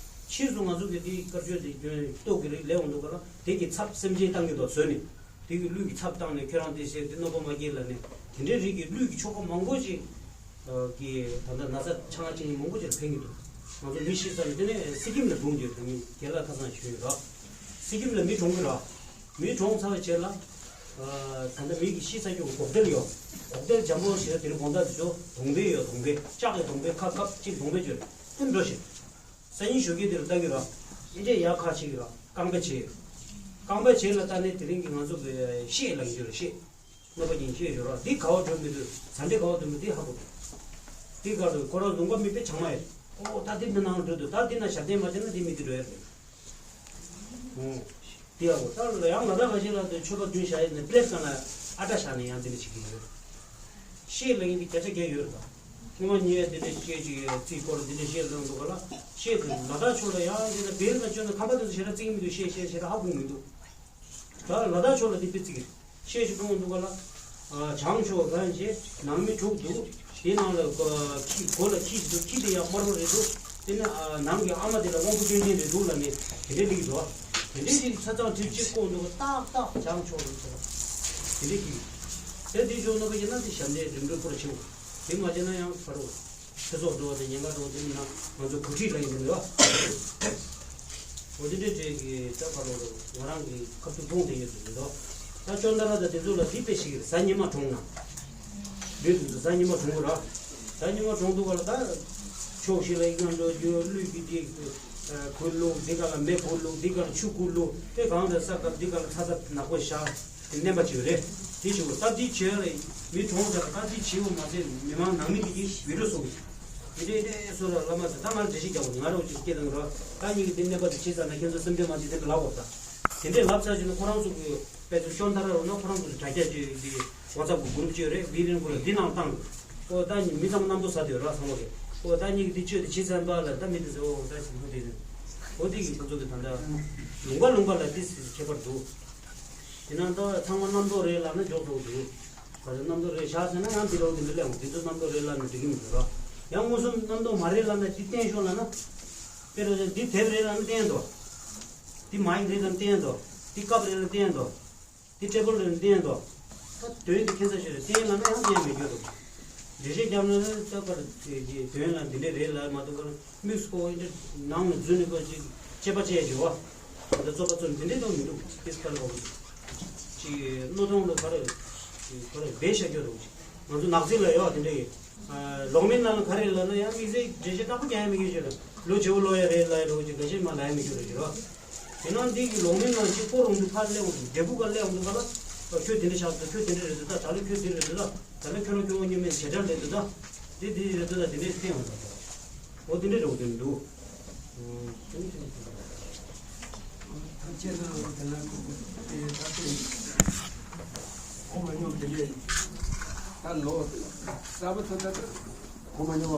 ཕྱིས་སུ་ང་ཚོ་གི་དེ་དཀར་ཆོས་དེ་རྒྱུན་ལྟོ་གི་རིགས་ལས་འོང་འདུག་ག་ལ་དེ་གི་ཚབ་སེམས་ཅན་བཏང་གི་དོ་བཟོས་ནས། དེ་གི་གླུད་ཀྱི་ཚབ་བཏང་ནས་ཁྱོད་རང་དེ་བྱས་དེ་གནོད་པ་མ་སྐྱེལ་ལ་ནས་དེ་འདྲའི་རིགས་ཀྱི་གླུད་ཀྱི་ཆོ་ག་མང་པོ་ཅིག་གི་ད་ལྟ་ན་ཚ་ཆ་ང་ཅན་མང་པོ་ཅིག་ལ་ཕན་གྱི་འདུག་ང་ཚོ་མི་ཤི་ཚར་ནས་དེ་ནས་སི་ཀིམ་ལ་གྲོངས་ཀྱི་ཡོད། ད་ངས་རྒན་ལགས་ཁ་སང་ཞུས་ཡོད་ར། སི་ཀིམ་ལ་མི་གྲོངས་ཀྱི་ར། མི་གྲོངས་ཚར་བའི་རྗེས་ལ། ད་ལྟ་མི་གི་ཤི་ཚར་རྒྱུ་གི་གོག་ཏེལ་ཡོད། གོག་ཏེལ་འཇམ་པོ་ཞིག་ལ་དེ་རིང་དགོང་དག་དེ་ཚོ་གདོང་པས་ཡོད། གདོང་པས་ལྕགས་ཀྱི་གདོང་པས་ཁ་ཁབ་གཅིག་གདོང་པས་བཅོས་དེ་འགྲོ་ཞིག་སང་ཉིན་ཞོགས་ཀས་དེ་ལ་ལྟ་གི་ར། ཨེ་འདྲས་ཡག་ཁ་ཆེ་གི་ར། རྐང་པ་ཆེ། རྐང་པ་ཆེ་ལ་ལྟ་ནས་དེ་རིང་གི་ང་ཚོ་གི་ཤེད་ལ་ཡིན་རྒྱུ་ར་ཤེད། གནོད་པ་ཡིན་ཤེད་ཡོད་ར། འདི་ག་བ་འགྲོ་མི་འདུག་ཟ་འདྲེ་ག་བ་འགྲོ་མི་འདི་ཧ་གོ་འདུག་འདི་ག་འགྲོ་ཁོ་རང་ལུང་པ་མི་དཔེ་ཆང་མ་ཡོད། ཨོ་ད་འདི་འདི་ནང་འགྲོ་འདུག་ད་འདི་ན་ཞབས་བརྟན་མ་བྱས་ན་འདི་མི་འདི་འགྲོ་ཡ་རེད། ཨོ། འདི་ཡག་པོ་ད་ལ་ཡང་ལ་དྭགས་ཁ་ཤས་ལ་དེ་མཆོད་པ་བདུན་བཞག་ཡས་ནས་པླེ་སི་གང་ལ་ཨ་ཏྲ་བཞག་ནས་ཡང་འདི་འདྲ་བྱེད་ཀྱི་ཡོད། ཤེད་ལ་ཡིན་འདི་བརྒྱ་ཆ་བརྒྱ་ཡོད་རེད་ད། སྔོན་མ་ཉེ་བའི་འདི་འདྲའི་ཤེད་ཅིག་རྩིས་སྐོར་འདི་འདྲའི་ཤེད་ལོན་འདུག་ག་ལ། ཤེད་དེ་ལ་དྭགས་ཕྱོགས་ལ་ཡང་འདི་ལ་བེལ་ལ་བཅོས་ན་ཁང་པ་དེ་ཚོ་ཞེ་དྲག་བརྩི་གི་མི་འདུག་ཤེད་ཤེད་ཤེད་ཤེད་ཧ་གོ་མི་འདུག་ད་ལ་དྭགས་ཕྱོགས་ལ་འདི་དཔེ་བརྩི་གི་རེད། ཤེད་ཞིག་གཏོང་འདུག་ག་ལ། བྱང་ཕྱོགས་གང་ཞེས་ནང་མི་དྲུག་འདུག་དེའི་ནང་ལ་ཁྱི་སྒོ་ལ་ཁྱི་ཞིག་འདུག་ཁྱི་དེ་ཡང་དམར་པོ་རེད་འདུག་དེ་ནི་ནང་གི་ཨ་མ་དེ་ལ་དབང་པོ་སྐྱོན་ཅན་རེད་འདུག་ལ་ནི་དེ་འདྲའི་ལིག་འདུག་དེ་འདྲའི་ཞིག་ཆ་ཚང་དྲིལ་གཅིག་བསྐོར་འདུག་ཏག་ཏག་བྱང་ཕྱོགས་རེད་ཟེར། དེ་འདྲའི་ཞིག་དེ་དེ་ཕྱོགས་ནོར་བ་ཡིན་ན་དེ་ཞབས་འདྲེན་རིམ་གྲོ་སྐོར་ཆེ་བ་དེ་མ་བྱས་ན་ཡང་ཕ་རོ། ཚེ་སྲོག་འགྲོ་བ་དང་ཉེན་ཁ་འགྲོ་བ་དེ་ཡིན་ན་ང་ཚོ་གོ་ཁྲིད་ལ་ཡིན་འདུག་ལ། འོ་དེ་འདྲའི་གྲས་ཀྱི་ད་ཕར་ལོག་ལ་ང་རང་གི་ཁ་ཐུག་མཐོང་དེ་ཡོད་དུ་མི་འདུག་ད་ཅོན་ཏ་ར་ད་དེ་ཚོ་ལ་དེ་དཔེ་ཞིག་རེད། གཟའ་ཉི་མ་གྲོངས་ན། དེ་དུས་གཟའ་ཉི་མ་གྲོངས་གི་ར། གཟའ་ཉི་མ་གྲོངས་འདུག་ག་ལ། ད་ཕྱོགས་བཞི་ལ་ཡིག་ནང་འགྲོ་རྒྱུ་གླུད་ཀྱི་དེ་གུར་བླུག་དེ་ག་ལ་མེ་གུར་བླུག་དེ་ག་ལ་ཆུ་གུར་བླུག་དེ་གང་དུ་ས་ག་དེ་ག་ལ་ཚ་ཚ་ནག་པོ་བཞག་དེ་བསྣན་པ་བྱེད་རེད། དེ་ཞུ་ད་དེ་བྱེད་རེད། མི་གྲོངས་ཚར་ད་དེ་བྱེད་འོ་མ་ཚད་མི་མང་ནང་མི་གི་དེ་བི་ཌིའོ་བཟོ་གི་འདི་འདྲས་འདྲས་བཟོ་ར་བླ་མ་ཚོ་ད་ང་འགྲེལ་བཤད་རྒྱག་དགོས། ང་རང་ཅིག་སྐད་དང་རོ་ད་གཉིས་ཀྱི་དེ་གནས་པ་དེ་བྱེད་ཚར་ན་ཁྱེད་ཚོ་སེམས་ཁྲལ་མ་བྱེད་དེ་འདྲ་ལབ་འོ་ད། དེ་འདྲས་ལབ་ཚར་ཞིག་ན་ཁོ་རང་ཚོ་གི་དཔེ་ཚོ་ཤོར་མཐའ་ར་རོ་ན་ཁོ་རང་ཚོ་གི་དྲ་རྒྱ་ཅིག་གི་ཝ་ཚབ་གི་གུ་རུབ་ཅིག་ཡོད་རེད། འདི་རིང་གུ་ལ་འདི་ནང་བཏང་། ཨོ་ད་མི་ཚང་མ་གནམ་ཐོ་ཟ་དེ་ཡོད་ར་ཚང་མ་གི། ཨོ་ད་གཉིས་ཀྱི་དེ་ཆོས་དེ་བྱེད་ཚར་པ་ལ་ད་མི་དེ་ཚོ་ཨོ་ད་ཞིག་ལུགས་དེ་ནི་ཨོ་དེ་གི་ཁོ་ཚོ་གི་ད་ད་ལུང་པ་ལུང་པ་ལ་དེ་ཁྱད་པར་འདུག་དེ་ན་ད་ཚང་མ་རྣམ་རྟོག་རེད་ལབ་ན་འཇོག་ཐུབ་འདུག་ག་ཚོད་རྣམ་རྟོག་རེད་བཞག་ཟེར་ན་ཡང་འདི་རོགས་འདི་འདྲ་ལས་འོང་། འདི་ཚོ་རྣམ་རྟོག་རེད་ལབ་ན་འགྲིག་གི་མི་འདུག་ར། ཡང་མངོན་སུམ་རྣམ་རྟོག་མ་རེད་ལབ་ན་འདི་བསྟན་ཤོག་ལབ་ན། དཔེ་རོ་ཅན་འདི་དེབ་རེད་ལབ་ན་བསྟན་འདུག་འདི་མ་ཡིག་རེད་ལབ་ན་བསྟན་འདུག་འདི་ཀབ་རེད་ལབ་ན་བསྟན་འདུག་འདི་ཊེ་བལ་རེད་ལབ་ན་བསྟན་འདུག་ད་དོན་འདི་ཁྱད་མཚར་ཞིག་རེད། བསྟན་ལབ་ན་ཡང་བསྟན་མི་འགྱུར་འདུག་འགྲེལ་བཤད་བརྒྱབ་ན་ད་པར་དོན་ལ་འདི་འདྲས་རེད་ལབ་མ་གཏོགས་པར། དམིགས་སུ་ཁོ་འདི་ནང་ལ་འཛུལ་ནས་ཁོ་ཅིག་དཔྱད་པ་བྱས་བྱས་བ། ད་རྩོད་པ་རྩོད་འདི་འདྲས་གཏོང་མི་འདུག་དེ་ཁ་ལ་བ་ཅིག་རྣོ་དོང་ལ་ག་རེ་ག་རེ་སྦས་བཞག་རྒྱུ་འདུག་ཅིག་ང་ཚོ་ནག་རྩིས་ལ་ཡོད་དེ་འདྲས་ཡིན། ལོག་མིན་ནང་ལ་ག་རེ་ལབ་ན་ཡང་དམིགས་བསལ་འགྲེལ་བཤད་དྲག་པོ་རྒྱག་ཡ་མི་དགོས་ཅིག་ལ་ལོ་བྱེད་པོ་ལོ་ཡ་རེད་ལབ་ཡ་རོ་ཅིག་འགྲེལ་བཤད་མ་ལབ་ཡ་མི་དགོས་རེད་ཅིག་རོ། དེ་ནང་འདི་གི་ལོག་མིན་ནང་ཅིག་སྐོར་འོང་དུས་ཕར་སླེབས་འོང་དུས་འབྲས་བུ་ག་སླེབས་འོང་དུས་ག་ལ། ཁྱོད་དེ་འདྲས་བཞག་འདུག་ཁྱོད་དེ་འདྲས་རེད་འདུག་ད་ད་ལོ་ཁྱོད་འདི་རེད་འདུག་ད་ད་ལོ་ཁྱོད་རང་ཁྱོད་དངོས་གཉེན་མེད་བྱེད་གྲལ་རེད་འདུག་ད་འདི་འདི་རེད་འདུག་ད་དེ་འདྲས་བསྟན་འོང་ད། འོ་དེ་འདྲས་རེད་འོ་དེ་འདུག་ཐམས་ཅད་ལ་དེ་ལ་ཁོ་དེ་ད་དེ་ཁོ་མ་མྱོང་དེ་འདྲས་ད་ལོ་གསར་པ་ཚོ་ད་ཁོ་མ་མྱོང་